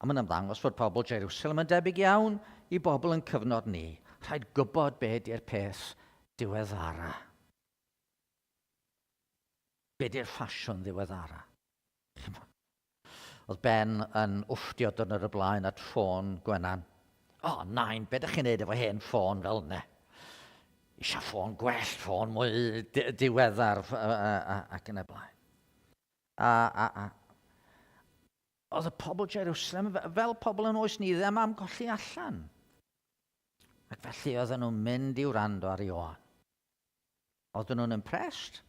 A mae'n ymddangos fod pobl Jerusalem yn debyg iawn i bobl yn cyfnod ni. Rhaid gwybod be di'r peth diweddara. Be di'r ffasiwn ddiweddara? Oedd Ben yn wfftio dyrnod y blaen at ffôn Gwenan. O, oh, nain, be ydych chi'n neud efo hen ffôn fel yna? Eisiau ffôn gwell, ffôn mwy diweddar ac yn y blaen. A, a, a, Oedd y pobl Jerusalem fel pobl yn oes ni ddim am golli allan. Ac felly oedden nhw'n mynd i wrando ar Ioan. Oedden nhw'n impressed?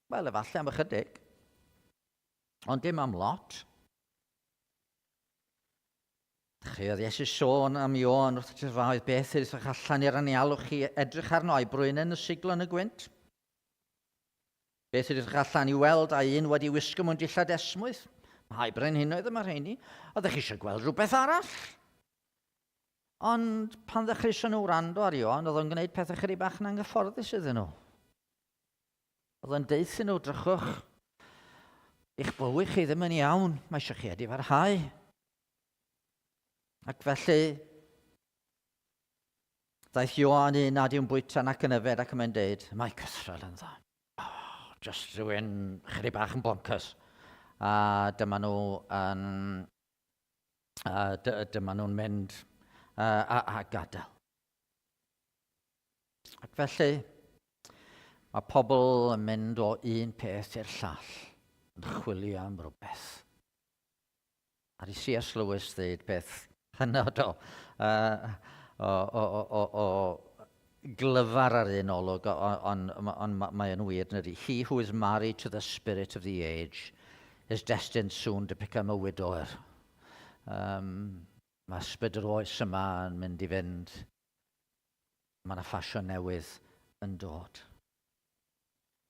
Wel, efallai am ychydig. Ond dim am lot. Dechreuodd Iesu sôn am Ioan wrth y tyrfaoedd, beth ydych allan i'r anialwch chi edrych arno a'i brwynen yn siglo yn y gwynt? Beth ydych allan i weld a un wedi wisgo mewn dillad esmwyth? Mae brenhinoedd yma rheini. Oeddech chi eisiau gweld rhywbeth arall? Ond pan ddechreuson nhw wrando ar Ioan, oedd o'n gwneud pethau chydig bach yn anghyfforddus iddyn nhw. Oedd o'n deuthyn nhw, drychwch, eich bywyd chi ddim yn iawn, mae eisiau chi edifarhau. Ac felly, Daeth Ioan un nad yw'n bwyta nac yn yfed ac y mae'n deud, mae cythrel ynddo. Oh, just rhywun chydig bach yn bonkers. A dyma nhw yn, uh, dyma nhw'n mynd uh, a, a gadael. Ac felly, mae pobl yn mynd o un peth i'r llall, yn chwilio am rhywbeth. Ar i C.S. Lewis ddeud peth hynod o, uh, o, o, o, o, o glyfar ar un olwg, ond on, on, mae yn wir, yn ydy. He who is married to the spirit of the age is destined soon to become a widower. Um, mae ysbryd yr oes yma yn mynd i fynd. Mae yna ffasiwn newydd yn dod.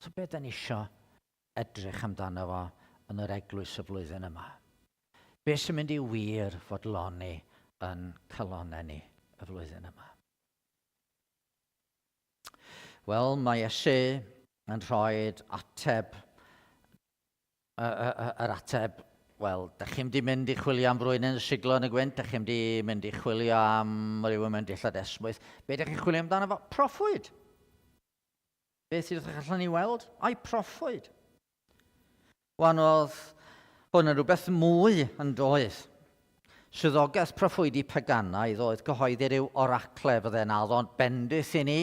So beth da ni isio edrych amdano fo yn yr eglwys y flwyddyn yma? Be sy'n mynd i wir fodloni yn calonnau ni y flwyddyn yma? Wel, mae Iesu yn rhoi ateb, yr ateb, wel, da chi'n mynd i mynd i chwilio am frwyn yn siglo yn y gwynt, da chi'n mynd i mynd i chwilio am rhywun mewn dillad esmwyth. Be da chi'n chwilio amdano fo? Proffwyd! Beth sydd ydych allan i weld? Ai proffwyd. Wan oedd hwn yn rhywbeth mwy yn doedd. Swyddogaeth proffwydi paganaidd oedd cyhoeddi rhyw oracle fydde'n addo'n bendith i ni,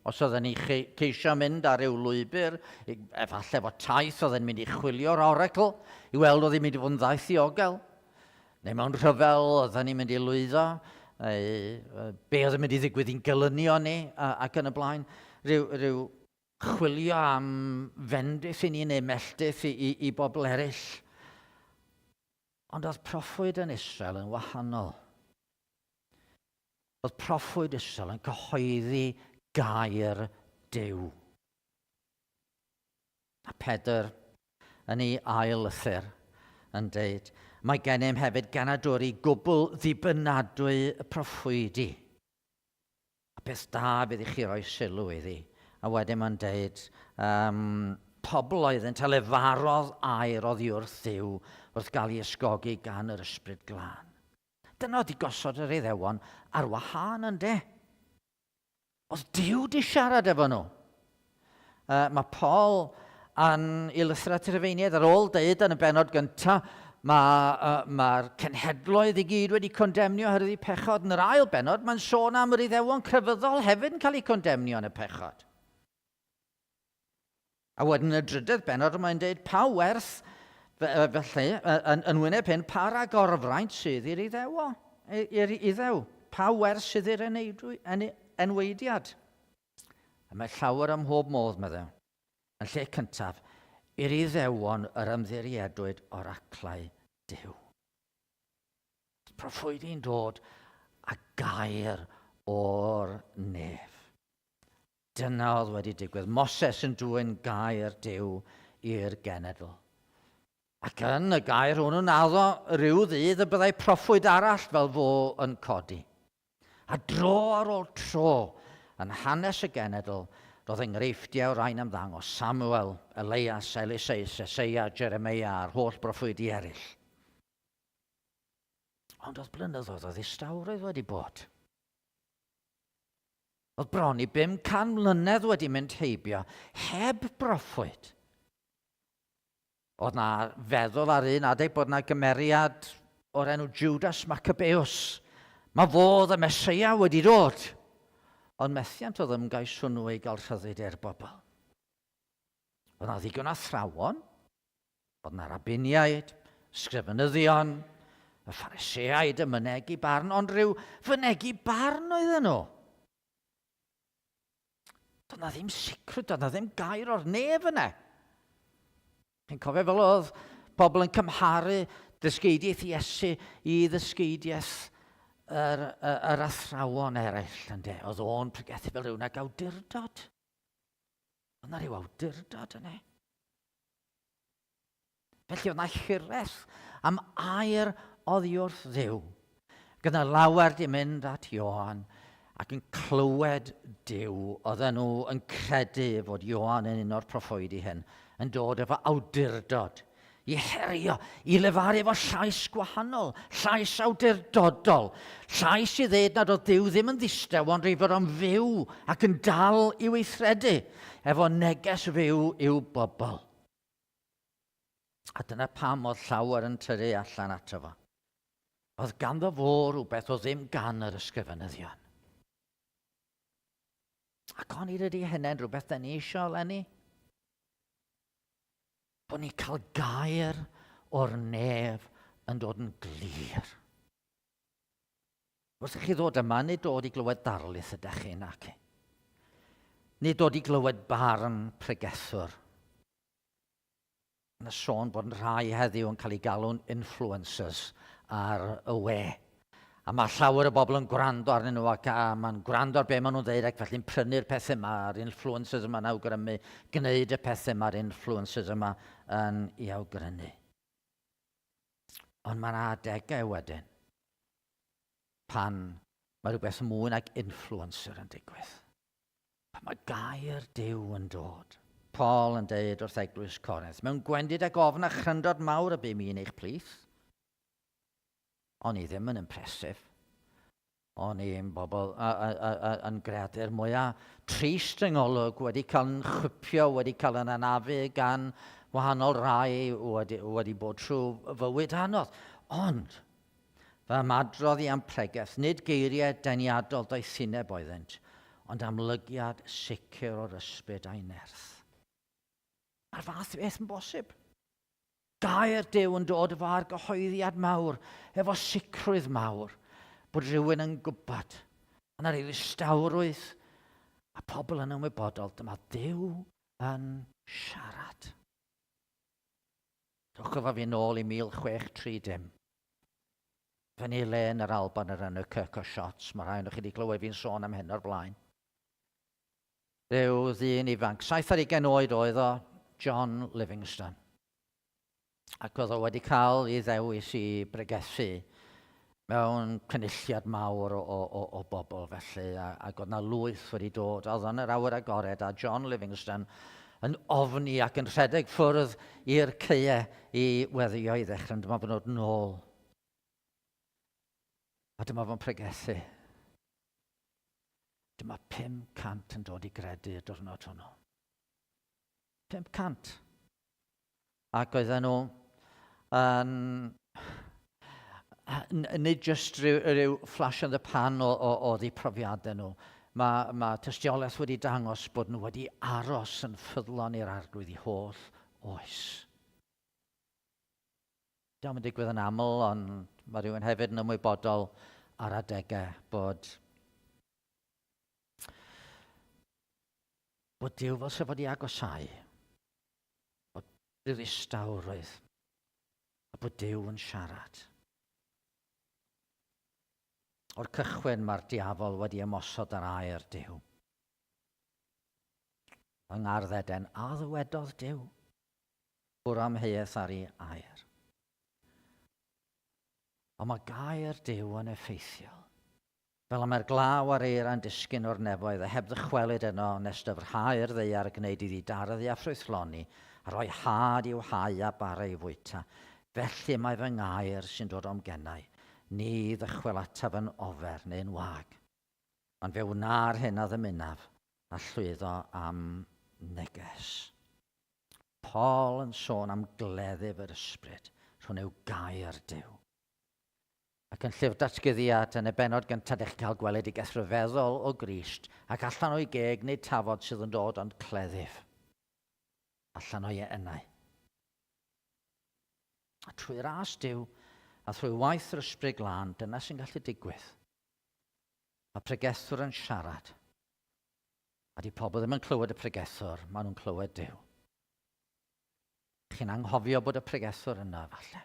os oedden ni ceisio mynd ar ryw lwybr, efallai fod taith oedd yn mynd i chwilio'r oracle, i weld oedd hi'n mynd i fod yn ddaith ddiogel, neu mewn rhyfel oedden ni'n mynd i lwyddo, neu be oedd yn mynd i ddigwydd i'n gelynion ni, ac yn y blaen. Rhyw, rhyw chwilio am fendith i ni neu melltith i, i, i bobl eraill. Ond oedd proffwyd yn Israel yn wahanol. Oedd proffwyd Israel yn cyhoeddi gair Duw. A Pedr, yn ei ail lythyr, yn deud, Mae gennym hefyd ganadwri gwbl ddibynadwy y proffwydi. A peth da fydd i chi roi sylw iddi. A wedyn mae'n deud, um, pobl oeddynt a lefarodd air oddi wrth Dduw wrth gael ei ysgogi gan yr Ysbryd Glân. Dyna oedd i gosod yr Iddewon ar wahân yn de. Oedd Duw di siarad efo nhw. Uh, mae Paul yn i lythyr at y Rhufeiniaid ar ôl deud yn y benod gyntaf, mae'r uh, mae cenhedloedd i gyd wedi condemnio oherwydd eu pechod. Yn yr ail benod, mae'n sôn am yr Iddewon crefyddol hefyd yn cael eu condemnio yn y pechod. A wedyn yn y drydedd bennod mae'n deud pa werth, felly, yn, yn wyneb hyn, pa ragorfraint sydd i'r Iddewo, i'r Iddew? Pa werth sydd i'r enweidiad? A mae llawer ym mhob modd, meddai. Yn lle cyntaf, i'r Iddewon yr ymddiriedwyd oraclau Duw. Proffwydi'n dod a gair o'r nef. Dyna oedd wedi digwydd. Moses yn dwyn gair Duw i'r genedl. Ac yn y gair hwnnw'n addo rhyw ddydd y byddai proffwyd arall fel fo yn codi. A dro ar ôl tro yn hanes y genedl, roedd enghreifftiau o rain ymddangos, Samuel, Elias, Eliseus, Eseia, Jeremeia a'r holl broffwydi eraill. Ond oedd blynyddoedd o ddistawrwydd wedi bod. Oedd bron i 500 mlynedd wedi mynd heibio heb broffwyd. Oedd na feddwl ar un adeg bod na gymeriad o'r enw Judas Maccabeus. Mae fodd y Mesoea wedi dod. Ond methiant oedd ymgais hwnnw ei gael rhyddid i'r bobl. Oedd na ddigon athrawon, Oedd 'na rabiniaid, sgrifenyddion, y Phariseaid yn mynegi barn, ond rhyw fynegi barn oedden nhw. Doedd na ddim sicrwydd, doedd na ddim gair o'r nef yna. Chi'n cofio fel oedd pobl yn cymharu dysgeidiaeth Iesu i ddysgeidiaeth yr, yr, yr athrawon eraill, ynddo? Oedd o'n pregethu fel rhywun ag awdurdod. Oedd na rhyw awdurdod yna. Felly oedd na hiraeth am air oddi wrth Dduw. Gyda lawer di mynd at Ioan ac yn clywed Duw, oedden nhw yn credu fod Ioan yn un o'r proffwydi hyn, yn dod efo awdurdod I herio, i lefaru efo llais gwahanol, llais awdurdodol, llais i ddeud nad oedd Duw ddim yn ddistaw ond ei fod o'n fyw ac yn dal i weithredu efo neges fyw i'w bobl. A dyna pam oedd llawer yn tyrru allan ato fo. Oedd ganddo fo rhywbeth oedd ddim gan yr ysgrifenyddion. Ac onid ydy hynny'n rhywbeth da ni eisiau eleni? Bod ni'n cael gair o'r nef yn dod yn glir. Wrth i chi ddod yma, nid dod i glywed darlith ydych chi, nac. Nid dod i glywed barn pregethwr. Yna sôn bod yn rhai heddiw yn cael eu galw'n influencers ar y we. A mae llawer o bobl yn gwrando arnyn nhw ac a mae'n gwrando ar be maen nhw'n dweud ac felly'n prynu'r pethau yma a'r influencers yma'n awgrymu gwneud y pethau mae'r influencers yma yn ei awgrymu. Ond mae'n adegau wedyn pan mae rhywbeth mwy nag influencer yn digwydd. Pan mae gair Duw yn dod. Paul yn deud wrth eglwys Corinth, mewn gwendid ac ofn a chryndod mawr y bu mi yn eich plith. O'n i ddim yn impressive. O'n i'n bobl a, a, a, a, yn greadur mwyaf trist yng ngolwg, wedi cael yn chwipio, wedi cael yn anafu gan wahanol rai, wedi, wedi bod trwy fywyd anodd. Ond, Fy ymadrodd i a'm pregeth, nid geiriau deniadol doethineb oeddynt, ond amlygiad sicr o'r ysbryd a'i nerth. Mae'r fath beth yn bosib. Gair Duw yn dod efo argyhoeddiad mawr, efo sicrwydd mawr, bod rhywun yn gwybod. Yna rhyw ddistawrwydd, a pobl yn ymwybodol, dyma Duw yn siarad. Dewch efo fi nôl i 1630. Fyny le yn yr Alban yr enw Kirk o Shots, mae rhai o'n chi wedi clywed fi'n sôn am hyn o'r blaen. Rhyw ddyn ifanc, 27 oed oedd o, John Livingstone. Ac oedd o wedi cael ei ddewis i bregethu mewn cynulliad mawr o, o, o, o bobl felly, a, ac oedd na lwyth wedi dod. Oedd yn yr awyr agored, a John Livingstone yn ofni ac yn rhedeg ffwrdd i'r caeau i weddio i ddechrau, ond dyma fo'n dod nôl. A dyma fo'n pregethu. Dyma 500 yn dod i gredu y diwrnod hwnnw. 500. Ac oedden nhw yn... Nid jyst rhyw, rhyw flash in the pan o, o, o ddi profiadau nhw. Mae, mae tystiolaeth wedi dangos bod nhw wedi aros yn ffyddlon i'r arglwydd i holl oes. Diolch yn digwydd yn aml, ond mae rhywun hefyd yn ymwybodol ar adegau bod bod Duw fel sef wedi agosáu, bod rhyw ddistawrwydd, a bod Duw yn siarad. O'r cychwyn mae'r diafol wedi ymosod ar air Duw. Yng Ngardd Eden, a ddywedodd Duw, bwrw amheuaeth ar ei air. Ond mae gair Duw yn effeithiol. Fel y mae'r glaw a'r eira'n disgyn o'r nefoedd, a heb ddychwelyd yno, nes dyfrhau'r ddaear a gwneud iddi darfu a ffrwythloni, a rhoi had i'w hau a bara i fwyta, felly mae fy ngair sy'n dod o'm genau, ni ddychwel ataf yn ofer neu'n wag, ond fe wna'r hyn a ddymunaf, a llwyddo am neges. Paul yn sôn am gleddyf yr ysbryd, rhwng yw gair Duw. Ac yn Llyfr Datguddiad, yn y bennod gyntaf, dych chi'n cael gweledigaeth rhyfeddol o Grist, ac allan o'i geg nid tafod sydd yn dod ond cleddyf. Allan o'i enau. A trwy ras Duw, a thrwy waith yr Ysbryd Glân, dyna sy'n gallu digwydd. Mae pregethwr yn siarad. A di pobl ddim yn clywed y pregethwr, maen nhw'n clywed Duw. Chi'n anghofio bod y pregethwr yna, falle.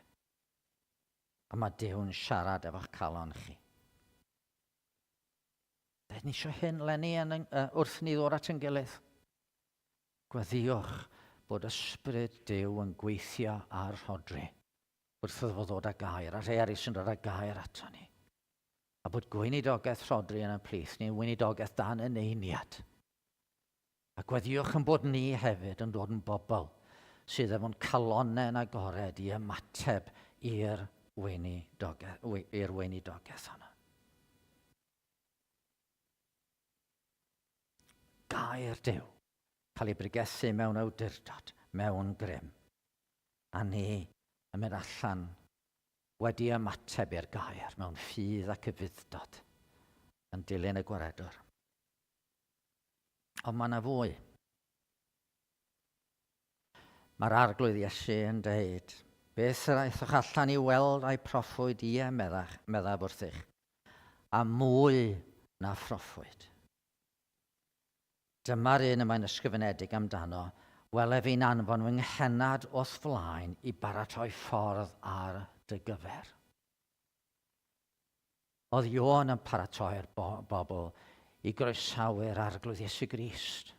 A mae Duw'n siarad efo'ch calon chi. Dyn ni eisiau hyn, Lenny, yn, uh, wrth ni ddod at yn gilydd. Gweddïwch bod ysbryd Duw yn gweithio ar Rhodri wrth iddo fo ddod â gair, a rhai eraill sy'n dod â gair ato ni. A bod gweinidogaeth Rhodri yn y plith ni yn weinidogaeth dan eneiniad. A gweddïwch yn bod ni hefyd yn dod yn bobl sydd efo'n calonnau'n agored i ymateb i'r weinidogaeth, i'r weinidogaeth honno. Gair Duw, cael ei bregethu mewn awdurdod, mewn grym. A ni yn mynd allan wedi ymateb i'r gair mewn ffydd ac ufudd-dod yn dilyn y gwaredwr. Ond mae yna fwy. Mae'r Arglwydd Iesu yn dweud, Beth yr aethoch allan i weld a'i proffwyd, ie, meddach, meddaf wrthych, a mwy na phroffwyd. Dyma'r un y mae'n ysgrifenedig amdano, wele fi'n anfon fy nghenad o'th flaen i baratoi ffordd ar dy gyfer. Oedd Ioan yn paratoi'r bobl i groesawu'r Arglwydd Iesu Grist.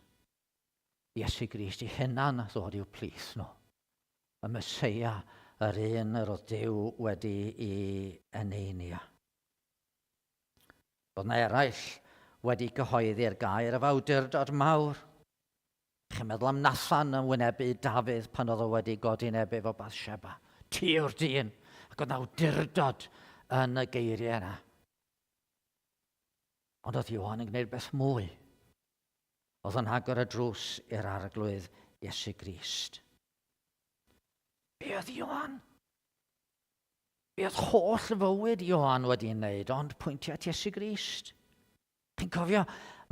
Iesu Grist i hunan ddod i'w plith nhw. Y Meseia, yr un yr oedd Duw wedi i eneinio. Roedd yna eraill wedi cyhoeddi'r gair efo awdurdod mawr. Chi'n meddwl am Nathan yn wynebu Dafydd pan oedd o wedi godineb efo Bathsheba. Ti yw'r dyn! Ac oedd awdurdod yn y geiriau yna. Ond oedd Ioan yn gwneud beth mwy. Oedd yn agor y drws i'r Arglwydd Iesu Grist. Be oedd Ioan? Be oedd holl fywyd Ioan wedi wneud ond pwyntio at Iesu Grist? Chi'n cofio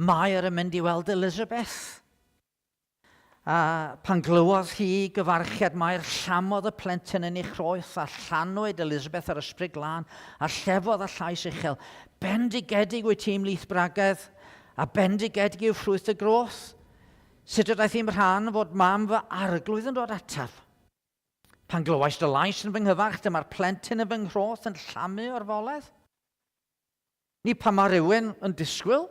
Mair yn mynd i weld Elizabeth? A pan glywodd hi gyfarchiad Mair, llamodd y plentyn yn ei chroeth, a llanwyd Elizabeth ar ysbryd glân, a llefodd â llais uchel, Bendigedig wyt ti ymhlith bragedd, a bendigedig yw ffrwyth dy groth. Sut y daeth i'm rhan fod mam fy arglwydd yn dod ataf? Pan glywais dy lais yn fy nghyfarch, dyma'r plentyn yn fy nghroth yn llamu o'r foledd. Ni pan mae rhywun yn disgwyl,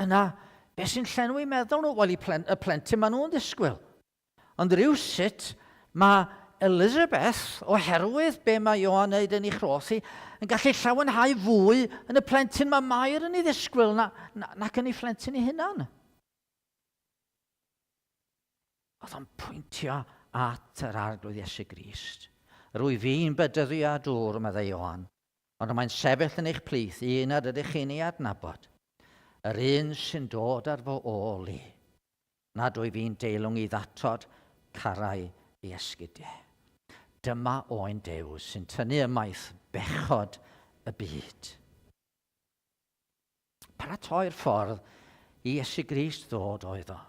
Yna, beth sy'n llenwi meddwl nhw? Wel, y plentyn maen nhw'n ddisgwyl. Ond rhywsut, mae Elizabeth, oherwydd be mae Ioan wneud yn ei chroth hi, yn gallu llawenhau fwy yn y plentyn mae Mair yn ei ddisgwyl na, na, nac yn ei phlentyn ei hunan. Oedd o'n pwyntio at yr Arglwydd Iesu Grist. Rwy fi'n bedyddio â dŵr, meddai Ioan, Ond y mae'n sefyll yn eich plith, un nad ydych chi'n ei adnabod, yr un sy'n dod ar fy ôl i, nad wyf fi'n deilwng i ddatod carau ei esgidiau. Dyma oen Duw sy'n tynnu ymaith bechod y byd. Paratoi'r ffordd i Iesu Grist ddod oedd o.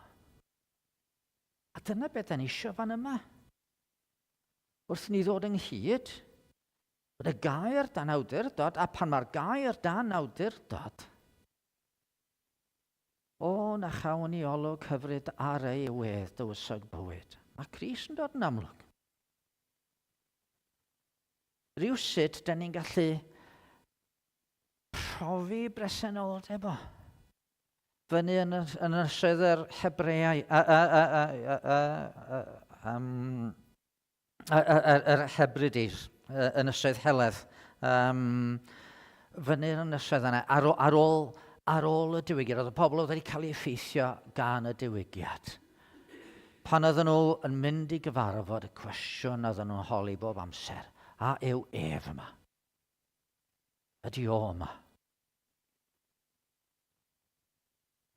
A dyna beth da ni eisiau fan yma. Wrth ni ddod ynghyd, Bod y gair dan awdurdod, a pan mae'r gair dan awdurdod, o, na chawn ni olwg hyfryd ar ei wedd dywysog bywyd. Mae Crist yn dod yn amlwg. Rhywsut, da ni'n gallu profi bresenoldeb o. Fyny yn, yn ynysoedd yr Hebreau, a, a, a, a, a, a, um, yr Hebrides, ynysoedd Heledd, um, fyny'r ynysoedd yna, ar, ar, ôl, ar ôl y diwygiad, oedd y pobl oedd wedi cael eu effeithio gan y diwygiad. Pan oedden nhw yn mynd i gyfarfod, y cwestiwn oedden nhw'n holi bob amser, a yw ef yma? Ydy o yma?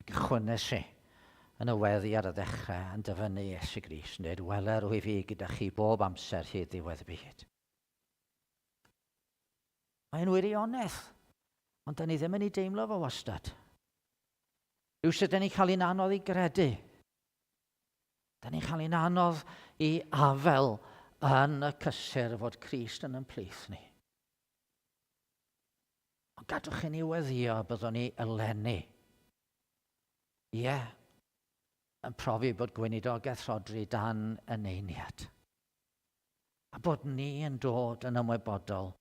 Cychwynnes i yn y weddi ar y ddechrau yn dyfynnu Iesu Grist yn dweud, Wele rwyf fi gyda chi bob amser hyd ddiwedd y byd. Mae'n wirionedd, ond da ni ddim yn ei deimlo fo wastad. Rhywsut da ni'n cael ein anodd i gredu. Da ni'n cael ein anodd i afel yn y cysur fod Crist yn yn plith ni. Ond gadwch i ni weddio byddwn ni eleni. Ie, yeah, yn profi bod gweinidogaeth Rhodri dan eneiniad. A bod ni yn dod yn ymwybodol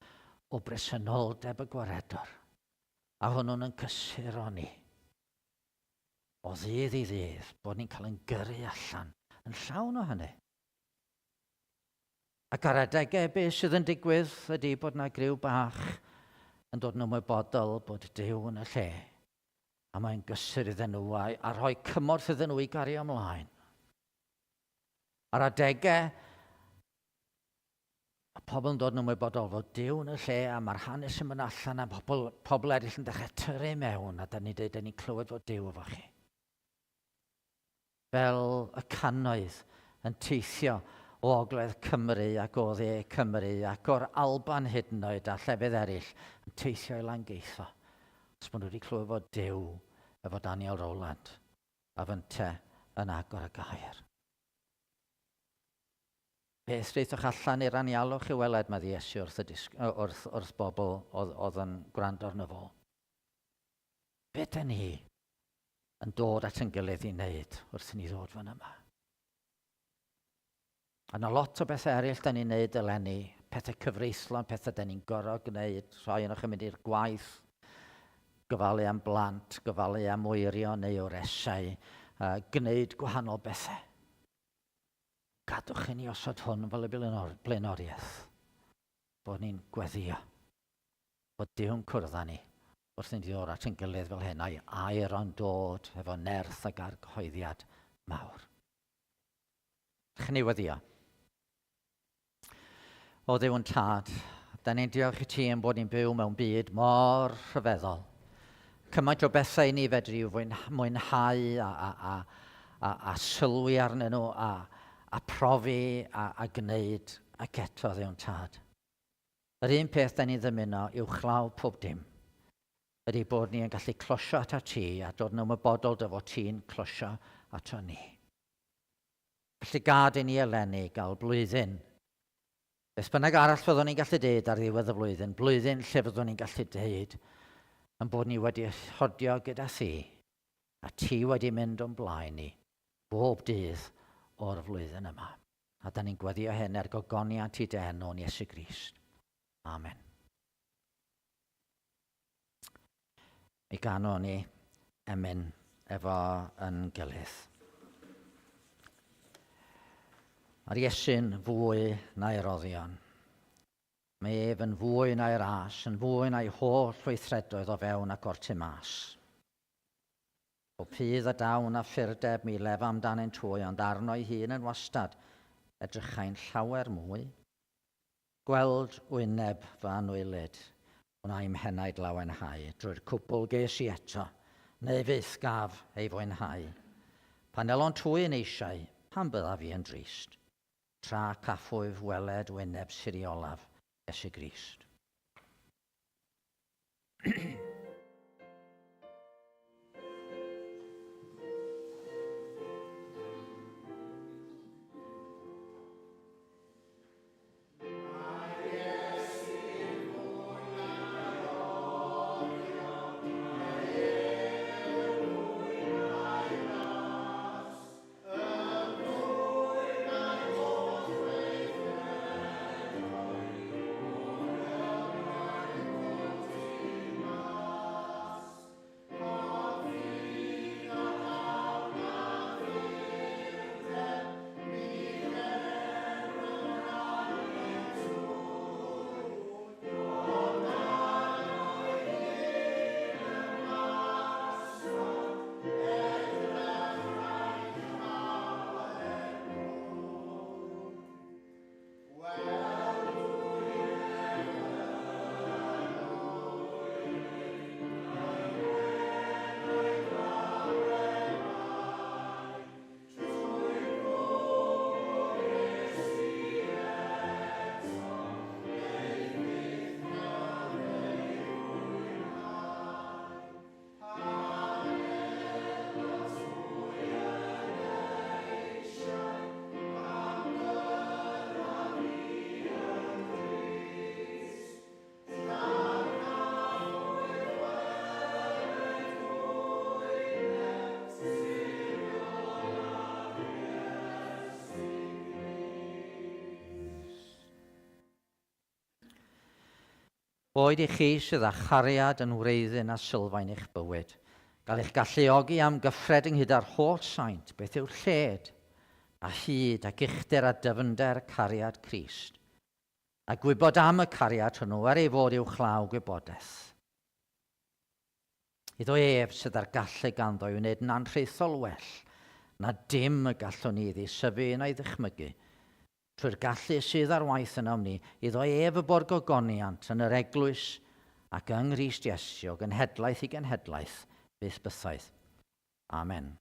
o bresenoldeb y gwaredwr, a hwnnw'n yn cysuro ni. O ddydd i ddydd, bod ni'n cael yn gyrru allan yn llawn o hynny. Ac ar adegau beth sydd yn digwydd ydy bod yna griw bach yn dod yn ymwybodol bod Duw yn y lle. A mae'n gysur iddyn nhw a, a rhoi cymorth iddyn nhw i gario ymlaen. Ar adegau, mae pobl yn dod yn ymwybodol fod Duw yn y lle a mae'r hanes yn mynd allan a pobl, pobl eraill yn dechrau tyrru mewn a da ni'n dweud, da ni'n clywed fod Duw efo chi. Fel y cannoedd yn teithio o ogledd Cymru ac o dde Cymru ac o'r Alban hyd yn oed a llefydd eraill yn teithio i Langeitho. Os maen nhw wedi clywed fod Duw efo Daniel Rowland a fynte yn agor y gair. Beth daethoch allan i'r anialwch i weled, medde Iesu wrth, y disg, wrth, wrth bobl oedd, oedd yn gwrando arno fo. Be dyn ni yn dod at yn gilydd i wneud wrth i ni ddod fan yma? A yna lot o bethau eraill da ni'n neud eleni, pethau cyfreithlon, pethau da ni'n gorfod gwneud, rhai o'n chi'n mynd i'r gwaith, gofalu am blant, gofalu am wyrion neu oresau, uh, gwneud gwahanol bethau. Gadwch i ni osod hwn fel y blaenoriaeth, bod ni'n gweddio, bod Duw'n cwrdd â ni wrth i ni ddod at ein gilydd fel hyn, a'i air o'n dod efo nerth ac argyhoeddiad mawr. Chyn i weddio. O Dduw yn Tad, da ni'n diolch i ti am bod ni'n byw mewn byd mor rhyfeddol. Cymaint o bethau i ni fedru mwynhau a, a, a, a, a sylwi arnyn nhw a, a profi a, a gwneud ac eto Dduw'n Tad. Yr un peth da ni'n ddymuno uwchlaw pob dim ydy bod ni yn gallu closio ato ti a dod yn ymwybodol dy fod ti'n closio ato ni. Felly gad i ni eleni gael blwyddyn. Beth bynnag arall fyddwn ni'n gallu deud ar ddiwedd y flwyddyn, blwyddyn lle fyddwn ni'n gallu deud yn bod ni wedi rhodio gyda thi, a ti wedi mynd o'n blaen ni bob dydd o'r flwyddyn yma. A da ni'n gweddio hyn er gogoniant i dy enw yn Iesu Grist. Amen. Mi ganwn ni emyn efo yn gilydd. Mae'r Iesu'n fwy na'i roddion. Mae ef yn fwy na'i ras, yn fwy na'i holl weithredoedd o fewn ac o'r tu mas. Pob ffydd a dawn a phurdeb mi lefa amdanynt hwy, ond arno'i hun yn wastad edrychai'n llawer mwy. Gweld wyneb fy anwylyd, wna i'm henaid lawenhau, drwy'r cwbl ges i eto, neu fyth gaf ei fwynhau. Pan elont hwy yn eisiau, pam byddaf i yn drist? Tra caffwyf weled wyneb siriolaf Iesu Grist. Boed i chi sydd â chariad yn wreiddyn a sylfaen eich bywyd, gael eich galluogi am gyffred ynghyd â'r holl saint, beth yw'r lled, a hyd ac uchder a dyfnder cariad Crist, a gwybod am y cariad hwnnw er ei fod uwchlaw gwybodaeth. Iddo ef sydd â'r gallu ganddo i wneud yn anrhaethol well na dim y gallwn ni ddeisyfu na'i ddychmygu. Trwy'r gallu sydd ar waith ynom ni, iddo ef y bo'r gogoniant yn yr eglwys ac yng Nghrist Iesu o genhedlaeth i genhedlaeth, byth bythoedd. Amen.